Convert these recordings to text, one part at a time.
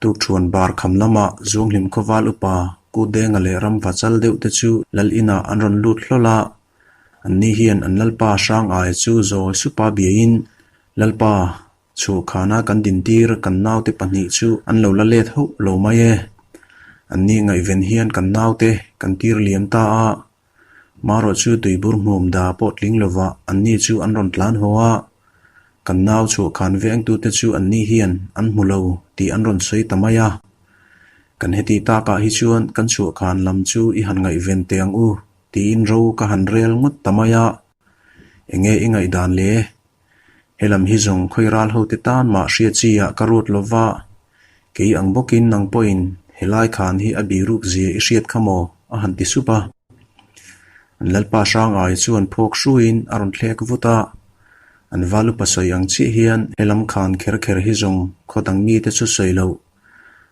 Tukṭhuan bar kham lamah Zuanghlim khawval upa Kudenga leh ramva chal deuh te chu lal inah an rawn lut hlawl a. Anni hian an lalpa Hrangaia chu zawi supa biain, Lalpa, chhuahkhana kan dintir kan naute pahnih chu an lo la let hauh lo mai e. Anni ngaihven hian kan naute kan tir liam ta a. Marawh chu tuibur hmuam da pawh tling lovah anni chu an rawn tlan haw a. Kan nau chhuahkhan vengtute chu anni hian an hmu lo tih an rawn sawi ta mai a. Kan heti takah hi chuan kan chhuahkhan lam chu i han ngaihven teh ang u tiin ro ka han rel ngawt ta mai a. Enge i ngaihdan le? Helam hi zawng khawi ral hote tan mah hria chi ah ka ruat lo va, kei ang bawkin nang pawhin helai khan hi a biruk zia i hriat kha maw? a han ti sup a. An Lalpa Hrangaia chuan phawk hruiin a rawn thlek vut a, an valupa sawi ang chiah hian helam khan kher kher hi zawng khaw dang mite chu sawi loh,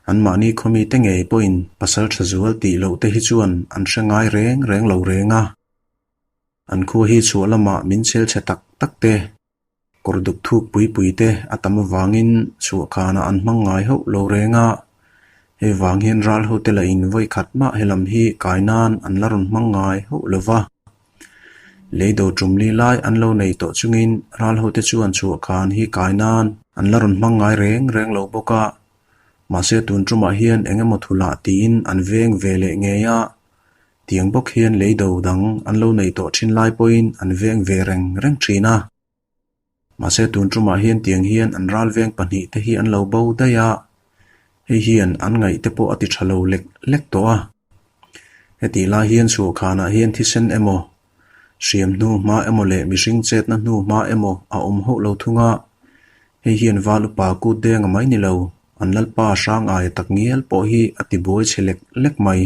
anmahni khaw mite ngei pawhin pasal tha zual tih loh te hi chuan an hre ngai reng reng lo reng a. An khua hi chhuah lamah min chel chhe tak tak te, kawr duk thuk pui pui te a tam avangin chhuah khanah an hmang ngai hauh lo reng a. Hei vang hian ral hote la in vawi khat mah helam hi kai nan an la rawn hmang ngai hauh lo va. Lei do tum li lai an lo nei tawh chungin ral hote chuan chhuah khan hi kai nan an la rawn hmang ngai reng reng lo bawk a. Mahse tun tumah hian eng emaw thulah tiin an veng ve leh ngei a. Tiang bawk hian lei do dang an lo nei tawh thin lai pawhin an veng ve reng reng thin a. Mahse tun tumah hian tiang hian an ral veng pahnih te hi an lo bo daih a, hei hian an ngaih te pawh a ti tha lo lek lek tawh a. Hetih lai hian chhuahkhanah hian thisen emaw, hriam hnu hma emaw leh mihring chetna hnu hma emaw a awm hauh lo thung a, hei hian val upa kut deng a mai ni lo, an lalpa Hrangaia takngial pawh hi a ti buai chhe lek lek mai.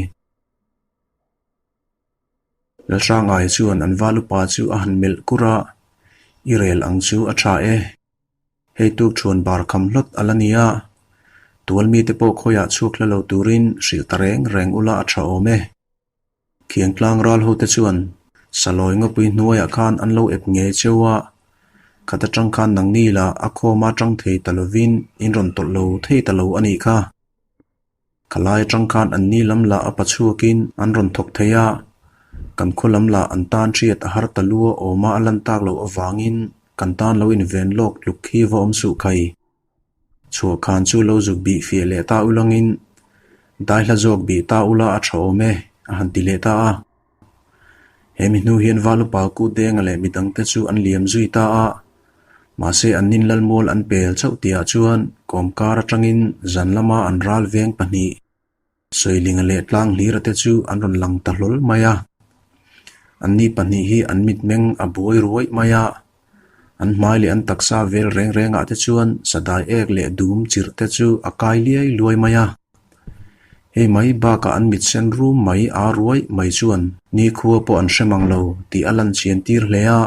Lalhrangaia chuan an val upa chu a han melh kur a, I rel ang chu a tha e. Hei tuk thuan bar kham hlawt a la ni a, tual mite pawh khawiah chhuak hla lo turin hrilh ta reng reng ula a tha awm e. Khiang tlang ral hote chuan Salawi ngawpui hnuaiah khan an lo ep ngei cheu a, khat atang khan nangni lah a khawma tang thei ta lovin in rawn tawlh lo thei ta lo a nih kha. Khalai atang khan an ni lam lah a pa chhuakin an rawn thawk thei a, kan khaw lam lah an tan hriat a har ta lua awma a lan tak loh avangin kan tan lo inven lawk tluk khi va awm suh khai. Chhuah khan chu lo zuk bih fiah leh ta ulangin daihla zawk bih ta ula a tha awm e, a han ti leh ta a. He mi hnu hian Valupa Kudenga leh midangte chu an liam zui ta a, mahse an nin Lalmual an pel chauh tihah chuan kawmkar atangin zan lama an ral veng pahnih, Sawilinga leh Tlanglira te chu an rawn lang ta hlawl mai a. Anni pahnih hi an mitmeng a buai ruai mai a, an hmai leh an taksa vel reng rengah te chuan sadai ek leh dum chirh te chu a kai liai luai mai a. Hei mai bakah an mit sen rum mai a ruai mai chuan nikhua pawh an hre mang lo tih a lan chian tir hle a,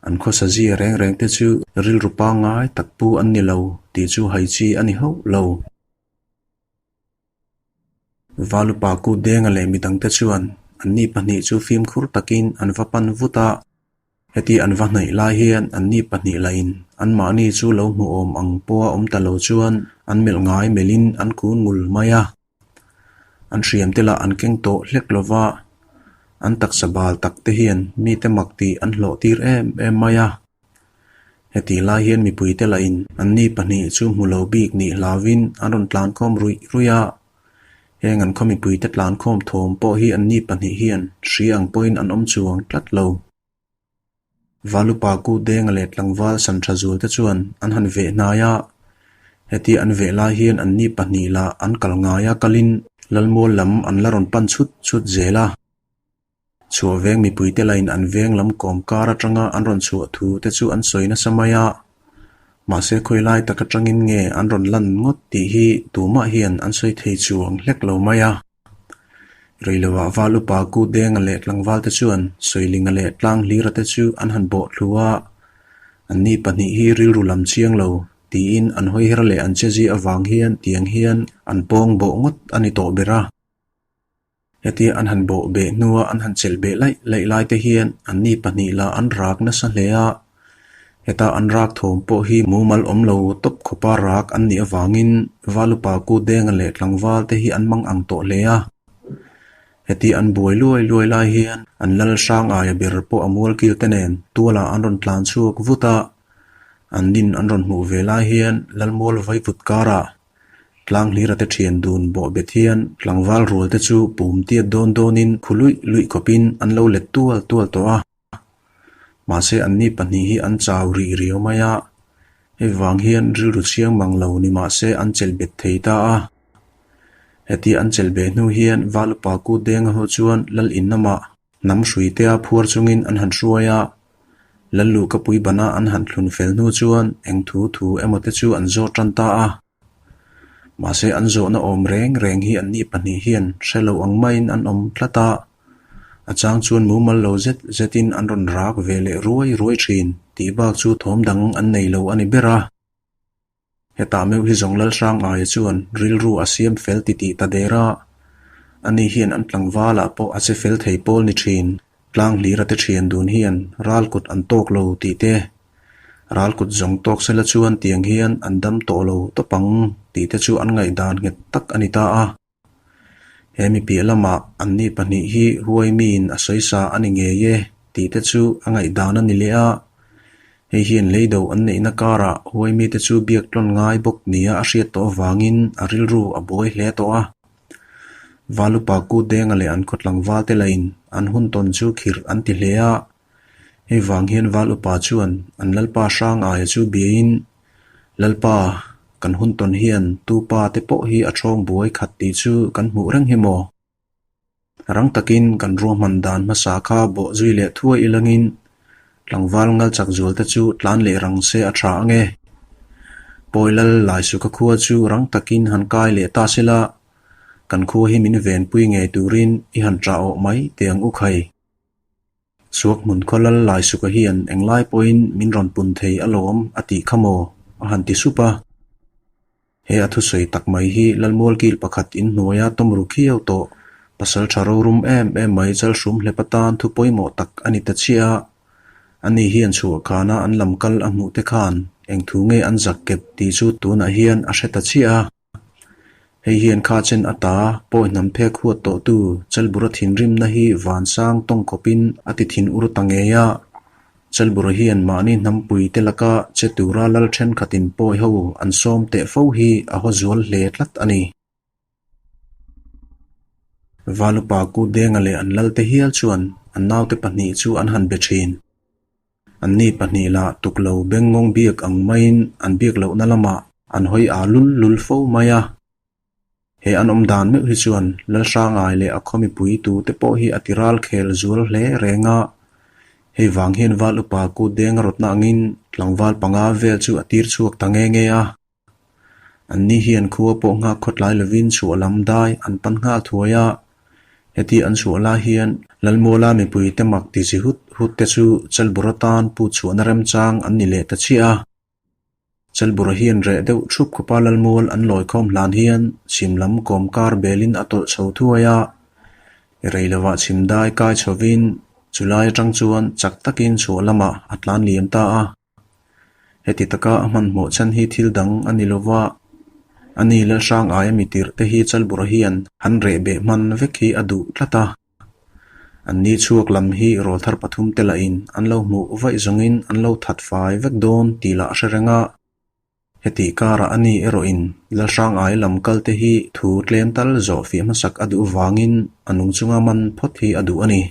an khawsa zia reng reng te chu rilru pangngai tak pu an ni lo tih chu hai chi a ni hauh lo. Valupa kut denga leh midangte chuan anni pahnih chu fimkhur takin an va pan vut a. Heti an va hnaih lai hian anni pahnih lahin anmahni chu lo hmuhawm ang pawha awm ta lo chuan an melh ngai melhin an kun ngul mai a. An hriamte lah an keng tawh hlek lo va, an taksa bal tak te hian mite mak tih an hlawh tir em em mai a. Heti lai hian mipuite lahin anni pahnih chu hmu lo bik nih hlauvin an rawn tlankhawm ruih ruih a. Heng an khaw mipuite tlankhawm thawm pawh hi anni pahnih hian hri ang pawhin an awm chuang tlat lo. Valupa Ku Denga leh tlangval san tha zual te chuan an han veh hnai a, heti an veh lai hian anni pahnih lah an kal ngaia kalin Lalmual lam an la rawn pan chhut chhut zel a. Chhuah veng mipuite lain an veng lam kawm kar atanga an rawn chhuah thu te chu an sawi nasa mai a, mahse khawi lai tak atangin nge an rawn lan ngawt tih hi tumah hian an sawi thei chuang hlek lo mai a. Reiloah val upa Ku Denga leh tlangval te chuan Sawilinga leh Tlanghlira te chu an han bawh thlu a, anni pahnih hi rilru lam chiang lo tiin an hawi her leh an chezi avang hian tiang hian an pawng bawh ngawt a ni tawh ber a. Hetia an han bawh beh hnua an han chelh beh laih laih lai te hian anni pahnih lah an rak nasa hle a. Heta an rak thawm pawh hi mumal awm lo tawp khawpa rak an nih avangin Valupa Kudenga leh tlangval te hi an mang ang tawh hle a. Heti an buai luai luai lai hian an lal hrang aia ber pawh a mualkil te nen tualah an rawn tlan chhuak vut a. An nin an rawn hmuh ve lai hian Lalmual vaivut karah Tlanghlira te thian dun bawh bet hian tlangval rual te chu pum tiat dawn dawnin khu luih luih khawpin an lo let tual tual tawh a. Mahse anni pahnih hi an chau rih riau mai a, hei vang hian rilru chhiang mang lo ni mahse an chelh bet thei ta a. Heti an chelh beh hnu hian Valupa Kut Denga ho chuan Lal in lamah hnam hruitea phuar chungin an han hruai a, Lal luhkapui bana an han thlun fel hnu chuan eng thu thu emaw te chu an zawt tan ta a. Mahse an zawhna awm reng reng hi anni pahnih hian hre lo ang maiin an awm tlat a, a chang chuan mumal lo zet zetin an rawn rak ve leh ruai ruai thin tih bak chu thawm dang an nei lo a ni ber a. Hetah meuh hi zawng Lalhrangaia chuan rilru a siam fel titih ta der a, ani hian an tlangvalah pawh a che fel thei pawl ni thin. Tlang hlira te thian dun hian ral kut an tawk lo tih te, ral kut zawng tawk sela chuan tiang hian an dam tawh lo tawp ang tih te chu an ngaihdan nghet tak a ni ta a. He mi piah lamah anni pahnih hi huai miin a sawi sa a ni ngei e tih te chu a ngaihdan a ni leh a. Hei hian leido an neihna karah huai mite chu biak tlawn ngai bawk nia a hriat tawh avangin a rilru a buai hle tawh a. Valupa Kut Denga leh an khaw tlangval te lahin an hun tawn chu khirh an ti hle a. Hei vang hian Val upa chuan an Lalpa hrang aia chu biain, Lalpa, kan hun tawn hian tu pa te pawh hi a thawng buai khat tih chu kan hmuh reng hi maw? Rang takin kan ruahman dan hmasa kha bawh zui leh thuai ilangin tlangval ngal chak zual te chu tlan leh rang se a tha ang e. Pawi lal Laisuka khua chu rang takin han kai leh ta sela, kan khua hi min venpui ngei turin i han ṭah awh mai teh ang u khai. Suak hmun khaw lal Laisuka hian englai pawhin min rawn pun thei alawm a tih kha maw? a han ti sup a. He a thusawi tak mai hi Lalmualkil pakhat in hnuaia tawmru khiau tawh pasal tha rorum em em mai chalhrum hlep atan thu pawimawh tak a ni ta chiah a. Ani hian chhuah khana an lam kal a hmuh te khan eng thu nge an zak kep tih chu tunah hian a hre ta chiah a. Hei hian kha chen ata pawi hnam phek huat tawhtu Chalbura thinrimna hi vansang tawng khawpin a ti thin ur ta ngei a. Chalbura hian mahni hnampui te laka che tura lal thenkhatin pawi ho an sawm teh fo hi a haw zual hle tlat a ni. Valupa Kutdenga leh an lalte hial chuan an naute pahnih chu an han be thin. Anni pahnih lah tuk lo bengngawng biak ang maiin an biak lohna lamah an hawi aa lul lul fo mai a. He an awm dan meuh hi chuan Lalhrangai leh a khaw mipui tute pawh hi a ti ral khel zual hle reng a. Hei vang hian Val upa kut deng a rawtna angin tlangval panga vel chu a tir chhuak ta nge nge a. Anni hian khua pawh nghak khawtlai lovin chhuah lam dai an pan nghal thuai a. Heti an chhuah lai hian Lalmuala mipuite mak ti chi hut hut te chu Chalbur atan put chhuahna remchang an ni leh ta chiah a. Chalbura hian reh deuh thup khawpa Lalmual an lawi khawm hlan hian chhim lam kawm kar belin a tawlh chho thuai a. Rei lovah chhim dai kai chhovin chulai atang chuan chak takin chhuah lamah a tlan liam ta a. Heti taka a hmanhmawh chhan hi thil dang a ni lova, ani Lalhrang aia mi tirh te hi Chalbura hian han reh beh hman vek hi a duh tlat a. Anni chhuak lam hi rawlthar pathum te lahin an lo hmuh vaih zawngin an lo that fai vek dawn tih lah a hre reng a. Heti karah ani erawhin Lalhrang ai lam kal te hi thu tlem tal zawh fiah hmasak a duh vangin a nung chunga man phawt hi a duh a ni.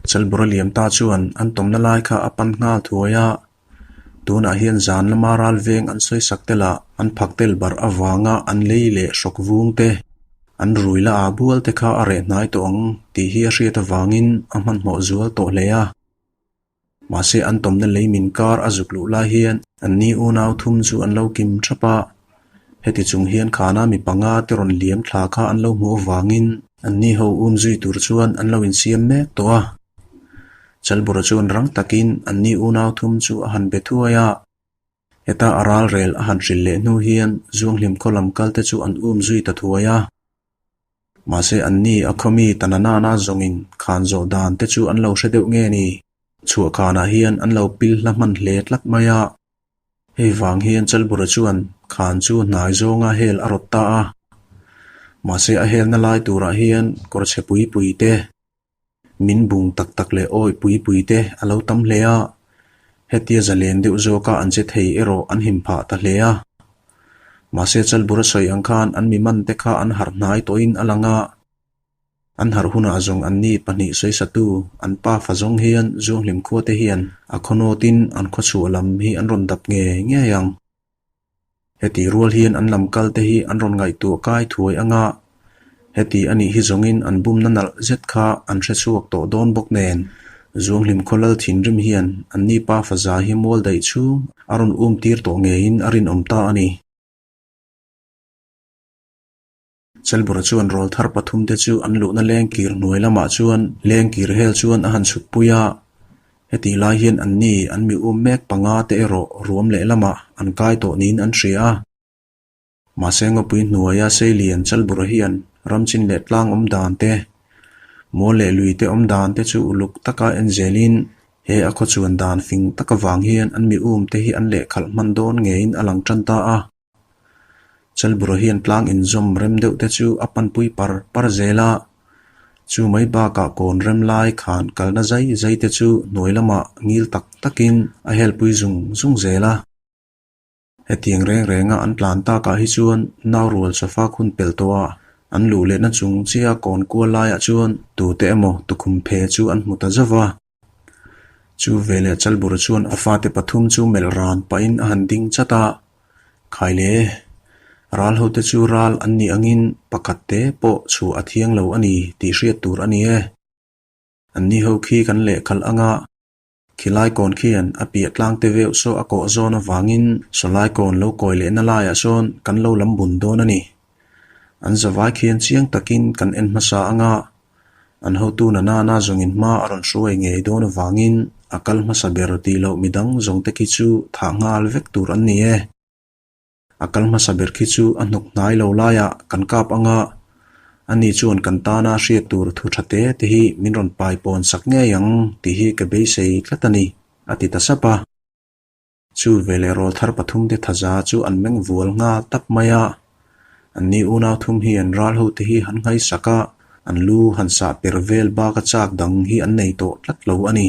Chalbura liam ta chuan an tawmna lai kha a pan nghal thuai a, tunah hian zan lama ral veng an sawi sak tel ah an phak tel barh avanga an lei leh hrawk vung te, an rui la ah bual te kha a reh hnai tawh ang tih hi a hriat avangin a hmanhmawh zual tawh hle a. Mahse an tawmna lei min kar a zuk luh lai hian anni unau thum chu an lo kim thap a, heti chung hian khana mi panga te rawn liam thla kha an lo hmuh avangin anni ho um zui tur chuan an lo insiam mek tawh a. Chalbura chuan rang takin anni unau thum chu a han be thuai a, heta a ral rel a han hrilh leh hnu hian Zuanghlim khaw lam kal te chu an um zui ta thuai a. Mahse anni a khawmi ta na nana zawngin khan zawh dan te chu an lo hre deuh nge ni? Chhuahkhanah hian an lo pil hla hman hle tlat mai a. Hei vang hian Chalbura chuan khan chu hnai zawnga hel a rawt ta a. Mahse a helna lai turah hian kawr chhe pui pui te, min bung tak tak leh awi pui pui te a lo tam hle a. Hetia zalen deuh zawka an che thei erawh an him phah ta hle a. Mahse Chalbura sawi ang khan an mi man te kha an harh hnai tawhin a lang a. An harh hunah zawng anni pahnih sawisatu an pa fa zawng hian Zuanghlim khua te hian a khaw nawtin an khaw chhuah lam hi an rawn dap ngei ngei ang. Heti rual hian an lam kal te hi an rawn ngaihtuah kai thuai anga heti a nih hi zawngin an bumna nalh zet kha an hre chhuak tawh dawn bawk nen Zuanghlim khaw lal thinrim hian anni pa fa za hi mual daih chhung a rawn um tir tawh ngeiin a rinawm ta a ni. Chelbura chuan rawlthar pathumte chu an luhna lengkir hnuai lamah chuan lengkir hel chuan a han chhukpui a. Hetih lai hian anni an mi um mek panga te erawh ruam lehlamah an kai tawh niin an hria a. Mahse ngawpui hnuaia Seilian Chelbura hian ramchin leh tlang awm dan te, mual leh lui te awm dan te chu uluk taka en zelin he a khaw chuan dan fing tak avang hian an mi um te hi an lehkhalh hman dawn ngeiin a lang tan ta a. Chalbura hian tlang inzawm rem deuh te chu a panpui par par zel a, chu mai bakah kawn rem lai khan kalna zai zai te chu hnuai lamah ngil tak takin a helpui zung zung zel a. Hetiang reng renga an tlan takah hi chuan nau rual sofa khun pel tawh a, an luh lehna chung chiah kawn kual laiah chuan tute emaw tukhum phe chu an hmu ta zauh va. Chu veleh Chalbura chuan a fate pathum chu melh ran pahin a han ding chat a, Khaile, ral hote chu ral an nih angin pakhat te pawh chhuah a thiang lo a ni tih hriat tur a ni e. Anni ho khi kan lehkhalh anga khilai kawn khian a piah tlang te veuh saw a kawh zawn avangin sawlai kawn lo kawi lehna laiah sawn kan lo lam bun dawn a ni. An zavai khian chiang takin kan en hmasa anga An hotu na nana zawngin hma a rawn hruai ngei dawn avangin a kal hmasa ber tih loh midang zawngte khi chu thah nghal vek tur an ni e. A kal hmasa ber khi chu a hnuk hnai lo laiah kan kap anga ani chuan kan tana hriat tur thu tha te te hi min rawn paipawn sak ngei ang tih hi ka beisei tlat a ni, a ti ta sap a. Chu veleh rawlthar pathumte thaza chu an meng vual nghal tap mai a. Anni unau thum hian ral hote hi han nghaisak a, an lu han sah per vel baka chak dang hi an nei tawh tlat lo a ni.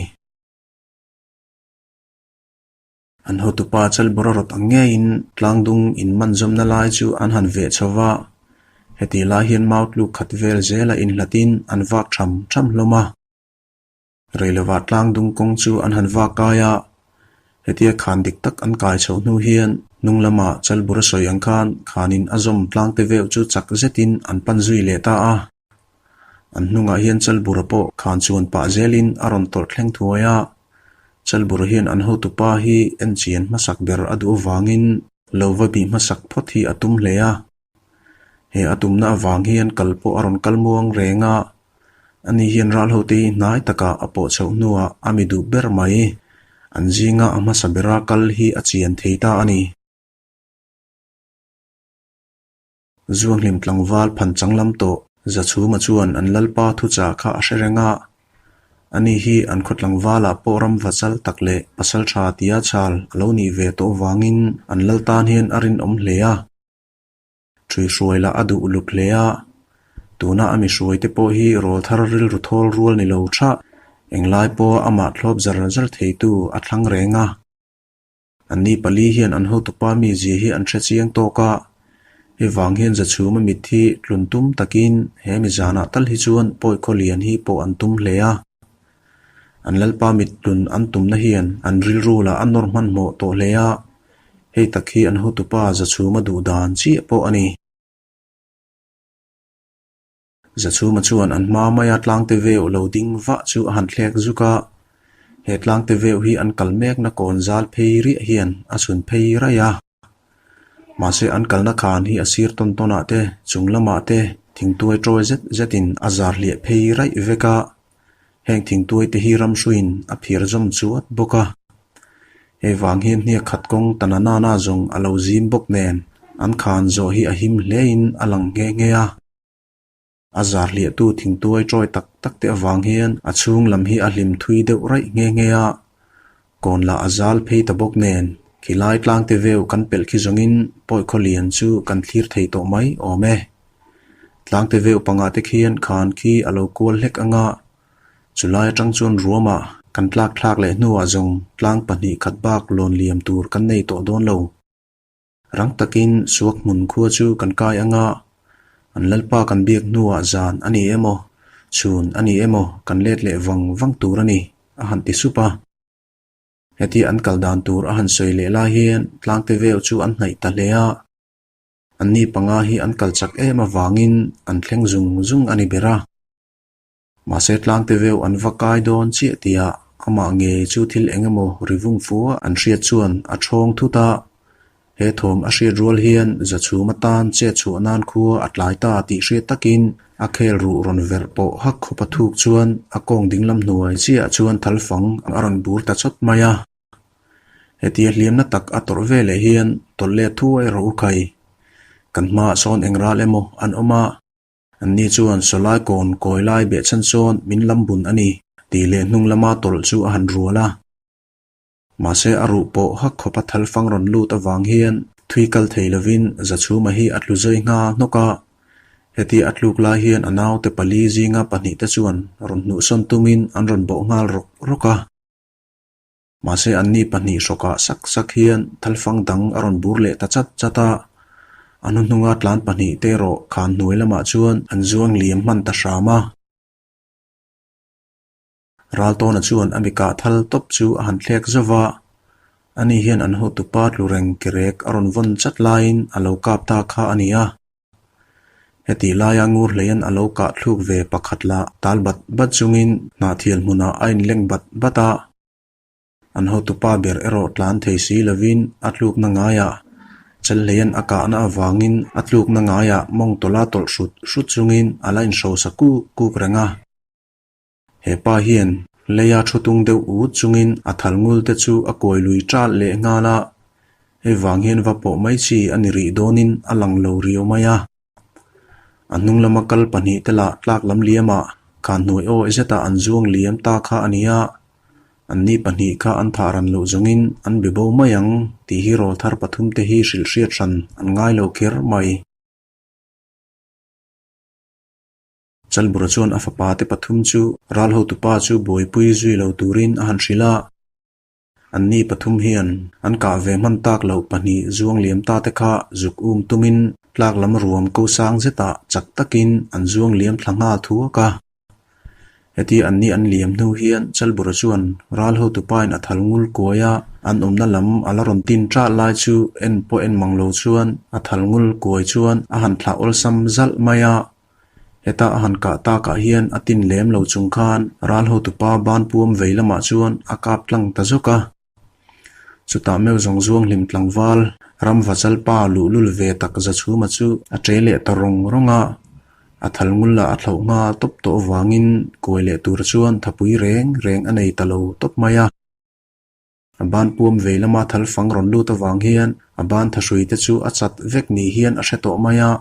An hotupa Chalbawra rawt ang ngeiin tlangdung inman zawmna lai chu an han veh chho va, hetih lai hian mau tluk khat vel zela inhlatin an vak tham tham hlawm a. Reilovah tlangdung kawng chu an han vak kai a, hetia khan dik tak an kai chhoh hnu hian hnung lamah Chalbura sawi ang khan khanin a zawm tlangte veuh chu chak zetin an pan zui leh ta a. An hnungah hian Chalbura pawh khan chuan pah zelin a rawn tawlh thleng thuai a, Chalbura hian an hotupa hi enchian hmasak ber a duh avangin lo va bih hmasak phawt hi a tum hle a. He a tumna avang hian kal pawh a rawn kal muang reng a, ani hian ral hote hi hnai takah a pawh chhoh hnuah a mi duh ber mai. An zinga a hmasa bera kal hi a chian thei ta a ni. Zuanghlim tlangval phan changlam tawh Zachhuma chuan an lalpa thuchah kha a hre reng a, ani hi an khaw tlangvalah pawh ram va chal tak leh pasal tha tia chhal a lo nih ve tawh avangin an lal tan hian a rinawm hle a. Ṭhui hruai lah a duh uluk hle a, tuna a mi hruaite pawh hi rawlthar rilru thawl rual ni lo thah, englai pawha amah thlawp zar zar theitu a thlang reng a. Anni pali hian an hotupa mizia hi an hre chiang tawk a, hei vang hian Zachhuma mit hi tlun tum takin he mi zanah tal hi chuan pawi khawlian hi pawh an tum hle a. An lalpa mit tlun an tumna hian an rilru lah a nawr hmanhmawh tawh hle a, hei tak hi an hotupa Zachhuma duh dan chiah pawh a ni. Zachhuma chuan an hma maia tlangte veuh lo ding vah chu a han thlek zuk a, he tlangte veuh hi an kal mekna kawn zal phei riah hian a chhun phei raih a. Mahse an kalna khan hi a sir tawn tawnah te, chung lamah te thingtuai tawi zet zetin a zar hliah phei raih vek a, heng thingtuai te hi ramhruiin a phiar zawm chuat bawk a. Hei vang hian hniak khat kawng ta na nana zawng a lo zim bawk nen an khan zawh hi a him hlein a lang nghe nghe a. A zar hliahtu thingtuai tawi tak tak te avang hian a chhung lam hi a hlim thui deuh raih nghe nghe a, kawn lah a zal phei ta bawk nen khilai tlangte veu kan pelh khi zawngin pawi khawlian chu kan thlir thei tawh mai awm e. Tlangte veu pangah te khian khan khi a lo kual hlek anga chulai atang chuan ruamah kan tlak thlak leh hnuah zawng tlang pahnih khat bak lawn liam tur kan nei tawh dawn lo. Rang takin suak hmun khua chu kan kai anga, an lalpa kan biak hnuah zan a ni emaw, chhun a ni emaw kan let leh vang vang tur a ni, a han ti sup a. Hetia an kal dan tur a han sawi leh lai hian tlangte veu chu an hnaih ta hle a. Anni panga hi an kal chak em avangin an thleng zung zung a ni ber a. Mahse tlangte veu an va kai dawn chiah tia amah ngei chu thil eng emaw ri vung fua an hriat chuan a thawng thut a, he thawm a hriat rual hian zachhum atan chet chhuah nan khua a tlai ta tih hriat takin a khel ruh rawn verh pawh hak khawp a thuk chuan a kawng dinglam hnuai chiah chuan thalfang a rawn bur ta chawt mai a. Hetia hliamna tak a tawrh ve leh hian tawlh let thuai rawh u khai. Kan hmaah sawn eng ral emaw an awm a. Anni chuan sawlai kawn kawi lai behchhan sawn min lam bun a ni tih leh hnung lama tawlh chu a han rual a. Mahse a ruh pawh hak khawpa thal fang rawn lut avang hian thui kal thei lovin Zachhuma hi a tlu zawi ngha hnawk a. Hetia a tluk lai hian a naute pali zinga pahnihte chuan rawn hnuhsawn tumin an rawn bawh nghal rawk rawk a. Mahse anni pahnih hrawkah sak sak hian thalfang dang a rawn bur leh ta chat chat a, a hnuhnunga tlan pahnih te erawh khan hnuai lamah chuan an zuang liam hman ta hram a. Raltawna chuan a mikah thal tawp chu a han thlek zauh va, ani hian an hotupa tlu reng ke rek a rawn vawn chat laiin a lo kap ta kha a ni a. Hetih laia ngur hleian a lo kah thluk ve pakhat lah tal bat bat chungin hnahthial hmunah a inleng bat bat a. An hotupa ber erawh tlan thei si lovin a tlukna ngaiah Chelhleian a kahna avangin a tlukna ngaiah mawng tawla tawlh hrut hrut chungin a la inhrosa kuk kuk reng a. He pa hian leia thu tung deuh ut chungin a thal ngul te chu a kawi lui ṭalh leh nghal a, hei vang hian va pawh mai chi a ni rih dawnin a lang lo riau mai a. A hnung lama kal pahnih te lah tlak lam liamah khan hnuai awi zetah an zuang liam ta kha a ni a, anni pahnih kha an thah ran loh zawngin an be bo mai ang tih hi rawlthar pathum te hi hrilh hriat hran an ngai lo kher mai. Chalbura chuan a fapa te pathum chu ral hotupa chu buaipui zui lo turin a han hrilh a. Anni pathum hian an kah ve hman tak loh pahnih zuang liam ta te kha zuk um tumin tlak lam ruam ko sang zetah chak takin an zuang liam thla nghal thuak a. Heti anni an liam hnu hian Chalbura chuan ral hotupain a thal ngul kuai a, an awmna lam a la rawn tin ṭah lai chu en pawh en mang lo chuan a thal ngul kuai chuan a han thlah awlsam zalh mai a. Heta a han kah takah hian a tin lem lo chung khan ral hotupa ban puam vei lamah chuan a kap tlang ta zawk a. Chutah meuh zawng zuang hlim tlangval ram vachalpa luhlul ve tak Zachhuma chu a che leh ta rawng rawng a, a thal ngul lah a thlauh nghal tawp tawh avangin kuai leh tur chuan thapui reng reng a nei ta lo tawp mai a. A ban puam vei lama thal fang rawn lut avang hian a ban thahrui te chu a chat vek ni hian a hre tawh mai a.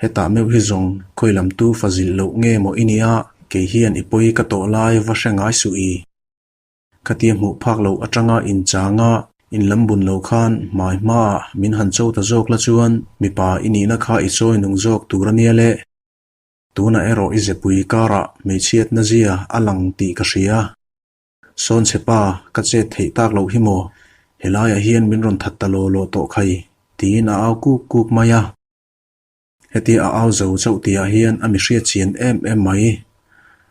Hetah meuh hi zawng khawi lam tu fa zilh loh nge maw i nia, kei hian i pawi ka tawh lai va hre ngai suh i. Khatia hmuh phak loh atanga inchanga inlam bun lo khan hmai hmaah min han cho ta zawk la chuan mipa i nihna kha i chawi nung zawk tur a nia le. Tunah erawh i zepui karah hmeichhiatna zia a lang tih ka hria. Sawnchhe pa, ka chet theih tak loh hi maw? Helaiah hian min rawn that ta law law tawh khai, tiin a au kuk kuk mai a. Hetia a au zo chauh tihah hian a mi hriat chian em em mai.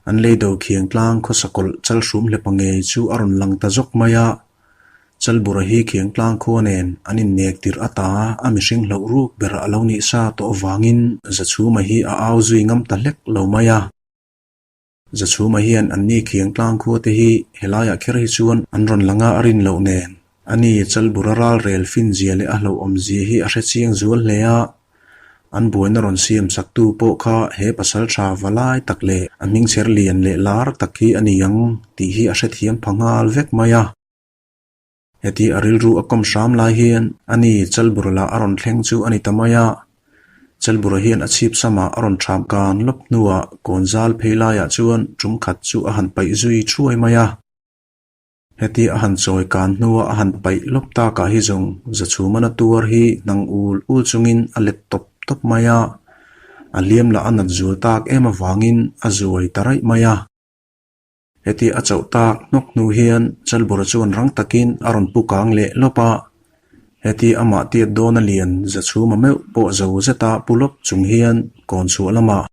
An leido khiang tlang khawsa kawlh chal hrum hlepa ngei chu a rawn lang ta zawk mai a. Chalbura hi khiang tlang khua nen an innek tirh ata a mihring hlauh ruk ber a lo nih sa tawh avangin Zachhuma hi a au zui ngam ta hlek lo mai a. Zachhuma hian anni khiang tlang khua te hi helaiah kher hi chuan an rawn lang a, a rin loh nen. Ani Chalbura ral rel finzia leh a hlauhawmzia hi a hre chiang zual hle a, an buaina rawn siam saktu pawh kha he pasal tha va lai tak leh a hmingchher lian leh lar tak hi a ni ang tih hi a hrethiam pha nghal vek mai a. Heti a rilru a kawm hram lai hian ani Chalbura lah a rawn thleng chu a ni ta mai a. Chelbura hian a chhip samah a rawn ṭham kan lawp hnuah kawn zal phei laiah chuan ṭum khat chu a han paih zui thuai mai a. Heti a han chawi kan hnua a han paih lawp takah hi zawng Zachhumana tuar hi hnang ul ul chungin a let tawp tawp mai a, a hliam lah a nat zual tak em avangin a zuai ta raih mai a. Heti a chauh tak hnawk hnu hian Chalbura chuan rang takin a rawn pu kang leh lawp a, heti amah tiat dawn a lian Zachhuma meuh pawh zo zeta pu lawp chung hian kawn chhuah lamah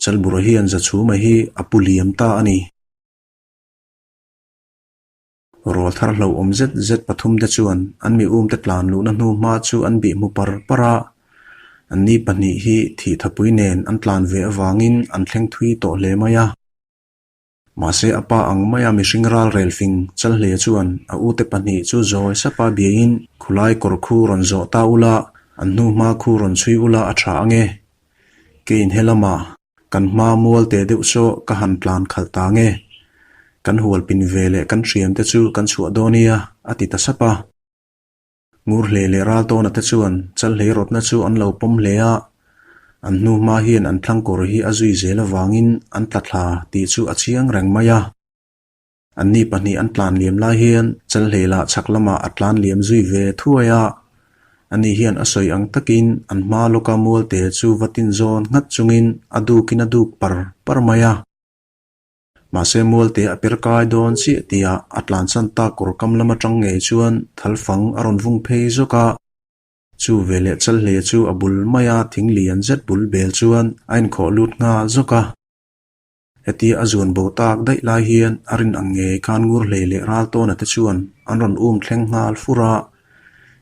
Chalbura hian Zachhuma hi a pu liam ta a ni. Rawlthar hlauhawm zet zet pathum te chuan an mi umte tlan luhna hnu hma chu an bih hmu par par a, anni pahnih hi thih thapui nen an tlan ve avangin an thleng thui tawh hle mai a. Mahse a pa ang maia mihring ral rel fing chal hle chuan a ute pahnih chu zawi sapa biain khulai kawr khu rawn zawh ta ula, an hnu hma khu rawn chhui ula a tha ange. Keiin he lamah Kan hma mual teh deuh saw ka han tlan khalh ta nge? Kan hual pin ve leh kan hriam te chu kan chhuah dawn nia, a ti ta sap a. Ngur hle leh ral tawna te chuan chalhlei rawtna chu an lo pawm hle a, an hnu hma hian an thlang kawr hi a zui zel avangin an tla thla tih chu a chiang reng mai a. Anni pahnih an tlan liam lai hian Chalhleila chhak lamah a tlan liam zui ve thuai a, ani hian a sawi ang takin an hma lawka mualte chu va tin zawn nghat chungin a dukin a duk par par mai a. Mahse mualte a per kai dawn chiah tihah a tlansan tak kawr kam lam atang ngei chuan thalfang a rawn vung phei zawk a. Chu veleh Chalhleia chu a bul maia thing lian zet bul bel chuan a inkhawh lut nghal zawk a. Hetia a zuan bo tak daih lai hian a rin ang ngei khan ngur hlei leh ral tawna te chuan an rawn um thleng nghal fur a.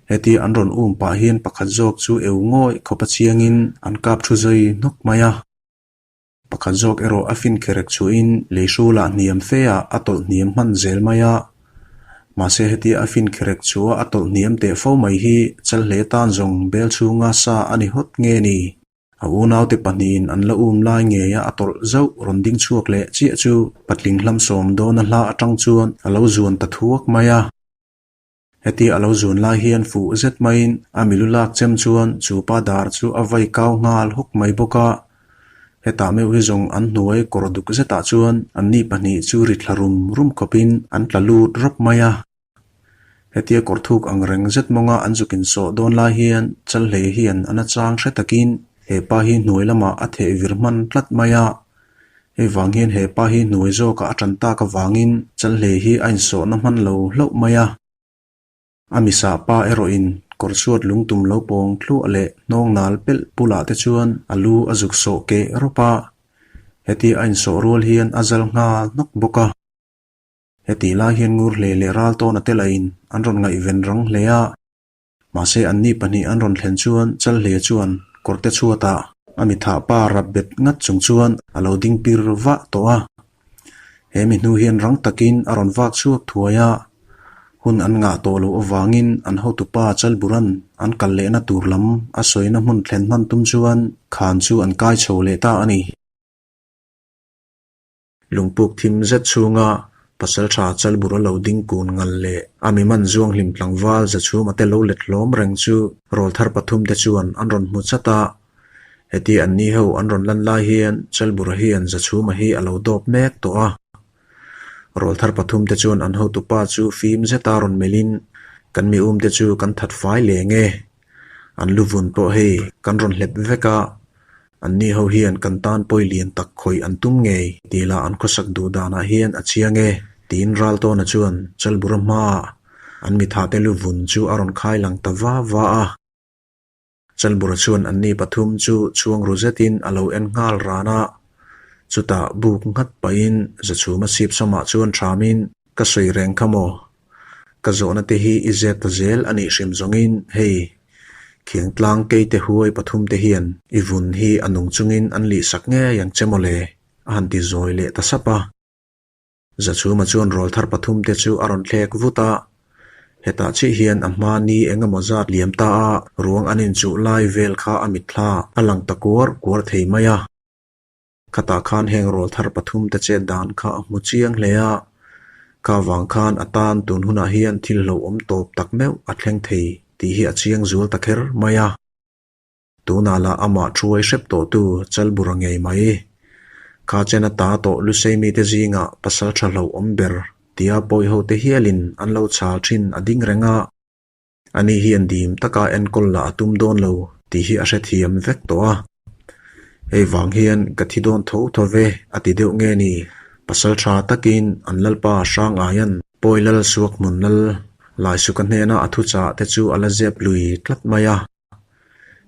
Hetia an rawn um pah hian pakhat zawk chu eu ngawih khawp a chiangin an kap thu zui hnawk mai a. Pakhat zawk erawh a fin kherek chhuahin lei hrulah hniam fe ah a tawlh hniam hman zel mai a. Mahse hetia a fin kherek chhuah a tawlh hniam teh fo mai hi Chalhle tan zawng bel chhunga sa a ni hawt nge ni? A unaute pahnihin an la um lai ngeia a tawlh zauh rawn ding chhuak leh chiah chu patling hlam sawm dawna hla atang chuan a lo zuan ta thuak mai a. Hetia a lo zuan lai hian fuh zet maiin a milu lak chem chuan chu pa dar chu a vai kau nghal hawk mai bawk a. Hetah meuh hi zawng an hnuai kawr duk zetah chuan anni pahnih chu ri thla rum rum khawpin an tla lut rawp mai a. Hetia kawr thuk ang reng zet mawnga an zuk insawh dawn lai hian Chalhlei hian a nachang hre takin he pa hi hnuai lamah a theh vir hman tlat mai a. Hei vang hian he pa hi hnuai zawkah a tan tak avangin Chalhlei hi a insawhna hman lo hlauh mai a. A misah pa erawhin kawr chhuat lungtum lo pawng thluah leh hnawng nal pelh bulah te chuan a lu a zuk sawh keh rawp a. Hetia a insawh rual hian a zal nghal hnawk bawk a. Hetih lai hian ngur hle leh ral tawn a tel aiin an rawn ngaihven rang hle a. Mahse anni pahnih an rawn thlen chuan Chalhle chuan kawrte chhuatah a mithah pa rap bet ngat chung chuan a lo ding pir vah tawh a. He mi hnu hian rang takin a rawn vak chhuak thuai a. Hun an ngah tawh loh avangin an hotupa Chalburan an kal lehna tur lam a sawina hmun thlen hman tum chuan khan chu an kai chho leh ta a ni. Lungpuk thim zet chhunga Pasaltha Chalbura lo ding kun ngal leh a mi man zuanghlim tlangval Zachhuma te lo let hlawm reng chu rawlthar pathum te chuan an rawn hmu chat a. Heti an ni ho an rawn lan lai hian Chalbura hian Zachhuma hi a lo dawp mek tawh a. Rawlthar pathum te chuan an hotupa chu fim zeta rawn melhin kan mi um te chu kan that fai leng e. An luvun pawh hei kan rawn hlep vek a, Anni ho hian kan tan pawi lian tak khawih an tum ngei tih lah an khawsak duh danah hian a chiang e, tiin Raltawna chuan Chalbura hmaah an mithate lu vun chu a rawn khai lang ta va va a. Chalbura chuan anni pathum chu chhuang ru zetin a lo en nghal ran a, chutah buk nghat pahin Zachhuma chhip samah chuan thamin, Ka sawi reng kha maw? Ka zawhna te hi i zep ta zel a nih hrim zawngin hei Khiangtlang keite huai pathum te hian i vun hi a nung chungin an lih sak ngei ang che mawle a han ti zawi leh ta sap a. Zachhuma chuan rawlthar pathum te chu a rawn thlek vut a, hetah chiah hian a hma ni eng emaw zat liam ta a ruang an inchuh lai vel kha a mitthla a lang ta kuar kuar thei mai a. Khatah khan heng rawl thar pathum te chet dan kha a hmu chiang hle a, kha vang khan a tan tun hunah hian thil hlauhawm tawp tak meuh a thleng thei tih hi a chiang zual ta kher mai a. Tunah lah amah thuai hrep tawhtu Chalbura ngei mai. Kha chen a ta tawh Lusei mite zingah pasal tha hlo awm ber tia pawi hote hialin an lo chhal thin a ding reng a. Ani hian dim taka enkawl lah a tum dawn lo tih hi a hrethiam vek tawh a. Hei vang hian ka thi dawn tho tho ve a ti deuh nge ni? Pasal tha takin an lalpa Hrangaia'n pawi lal suak hmun lal Laisuka hnena a thuchah te chu a la zep lui tlat mai a.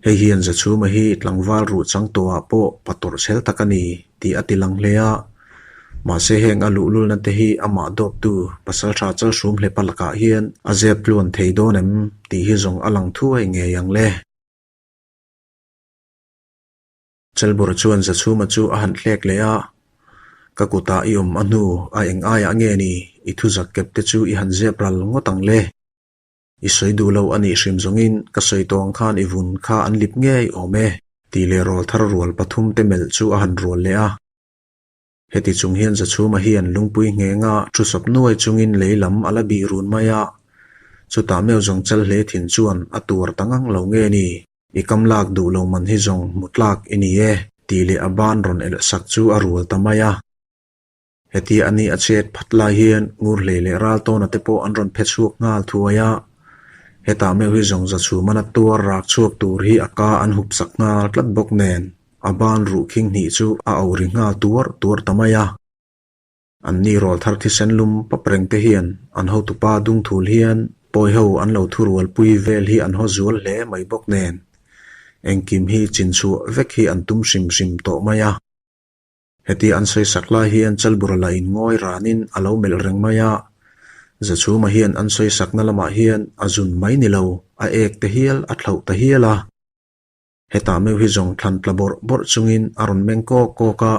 Hei hian Zachhuma hi tlangval ruh chang tawhah pawh pa tawrh chhel tak a ni tih a ti lang hle a. Mahse heng a luhlulna te hi amah dawptu Pasaltha Chalhrum Hlepa lakah hian a zep tluan thei dawn em tih hi zawng a lang thuai ngei ang le. Chalbura chuan Zachhuma chu a han hlek leh a, Ka kutah i awm a hnu a eng aiah nge ni i thuzak kep te chu i han zep ral ngawt ang le. I sawi duh lo a nih hrim zawngin ka sawi tawh ang khan i vun kha an lip ngei awm e tih leh rawlthar rual pathum te melh chu a han rual leh a. Heti chung hian Zachhuma hian lungpui nghenga thu sawp nuai chungin lei lam a la bih run mai a, chutah meuh zawng chal hle thin chuan a tuar ta ngang lo nge ni, i kam lak duh lo man hi zawng hmu tlak i ni e tih leh a ban rawn elh sak chu a rual ta mai a. Hetia a ni a chet phat lai hian Ngurhlei leh Raltawna te pawh an rawn phe chhuak nghal thuai a, hetah meuh hi zawng Zachhumana tuar rak chhuak tur hi a ka an hup sak nghal tlat bawk nen a ban ruh khing hnih chu a auh ri nghal tuar tuar ta mai a. An ni rawl thar thisen lum pap reng te hian an hotupa dungthul hian pawi ho an lo thurual pui vel hi an haw zual hle mai bawk nen engkim hi chinchhuah vek hi an tum hrim hrim tawh mai a. Heti an sawi sak lai hian Chalbura lah in ngawi ranin a lo melh reng mai a, Zachhuma hian an sawi sakna lamah hian a zun mai ni lo, a ek te hial a thlauh ta hial a. Hetah meuh hi zawng thlan tla bawrh bawrh chungin a rawn meng kawk kawk a,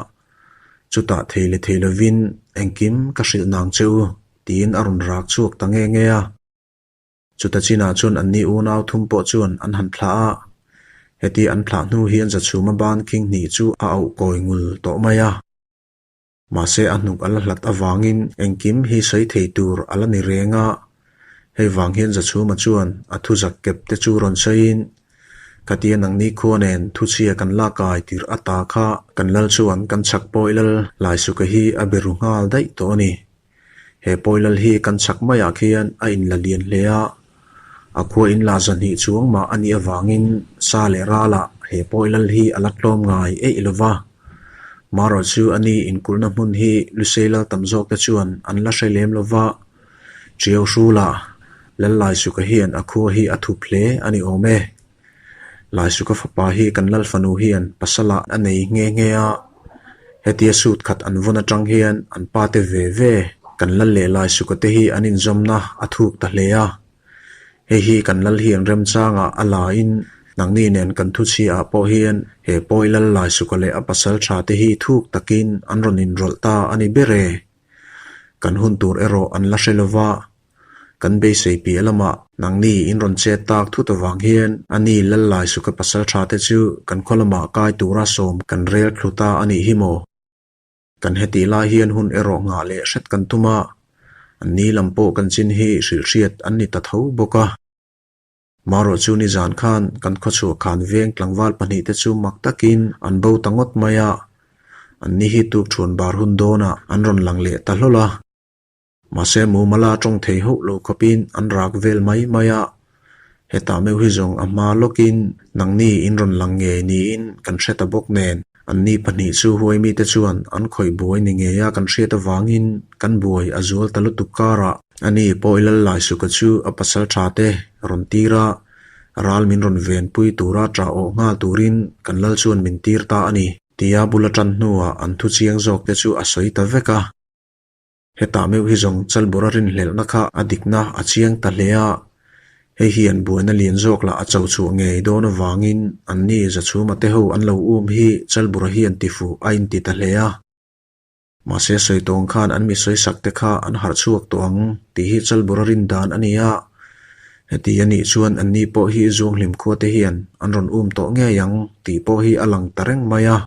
chutah thei leh thei lovin engkim ka hrilh nang che u tiin a rawn rak chhuak ta nge nge a. Chuta chinah chuan anni unau thum pawh chuan an han thlah a, heti an thlah hnu hian Zachhuma ban khing hnih chu a auh kawi ngul tawh mai a. Mahse a hnuk a la hlat avangin engkim hi sawi thei tur a la ni reng a, hei vang hian Zachhuma chuan a thu zak kep te chu rawn sawiin, Khatia nangni khua nen thuchhia kan la kai tirh ata kha kan lal chuan kan chhak pawih lal Laisuka hi a be ru nghal daih tawh a ni. He pawilal hi kan chhak maiah khian a inla lian hle a, a khua inla zahnih chuang mah a nih avangin sa leh ralah he pawilal hi a la tlawm ngai eih lo va. Marawh chu a ni inkulhna hmun hi Lusei lal tam zawkte chuan an la hre lem lo va, Ṭiau Hrula Lal Laisuka hian a khua hi a thup hle a ni awm e. Laisuka fapa hi kan lal fanu hian pasala a nei nghe nghe a, hetia suit khat an vawn atang hian an pa te ve ve kan lal leh Laisuka te hi an inzawmna a thuk ta hle a. Hei hi kan lal hian remchangah a la in nangni nen kan thuchhia ah pawh hian he pawi lal Laisuka leh a pasal tha te hi thuk takin an rawn inrawlh ta a ni ber e. Kan hun tur erawh an la hre lova. Kan beisei piah lamah nangni in rawn chet tak thut avang hian a ni Lallai Suka pasal tha te chu kan khaw lamah kai tura sawm kan rel thlu ta a nih hi maw? Kan hetih lai hian hun erawh nghah leh hret kan tum a, an ni lam pawh kan chin hi hrilhhriat an ni ta tho bawk a. Marawh chu nizan khan kan khawchhuah khan veng tlangval pahnihte chu mak takin an bo ta ngawt mai a, an ni hi tuk thuan bar hun dawnah an rawn lang leh ta hlawl a. Mahse mumala tawng thei hauh lo khawpin an rak vel mai mai a, hetah meuh hi zawng a hma lawkin nangni in rawn lang ngei niin kan hre ta bawk nen, anni pahnih chu huai mite chuan an khawih buai ni ngeia kan hriat avangin kan buai a zual ta lutuk karah ani pawh i lal Laisuka chu a pasal tha te rawn tir a, ral min rawn venpui tura ṭah awh nghal turin kan lal chuan min tir ta a ni. Tia bula ṭan hnuah an thu chiang zawk te chu a sawi ta vek a. Hetah meuh hi zawng Chalbura rinhlelhna kha a dikna a chiang ta hle a, hei hian buaina lian zawk lah a cho chhuah ngei dawn avangin anni Zachhuma te ho an lo um hi Chalbura hian tifuh a inti ta hle a. Mahse sawi tawng khan an mi sawisak te kha an harh chhuak tawh ang tih hi Chalbura rin dan a ni a, heti a nih chuan anni pawh hi Zuanghlim khua te hian an rawn um tawh ngei ang tih pawh hi a lang ta reng mai a.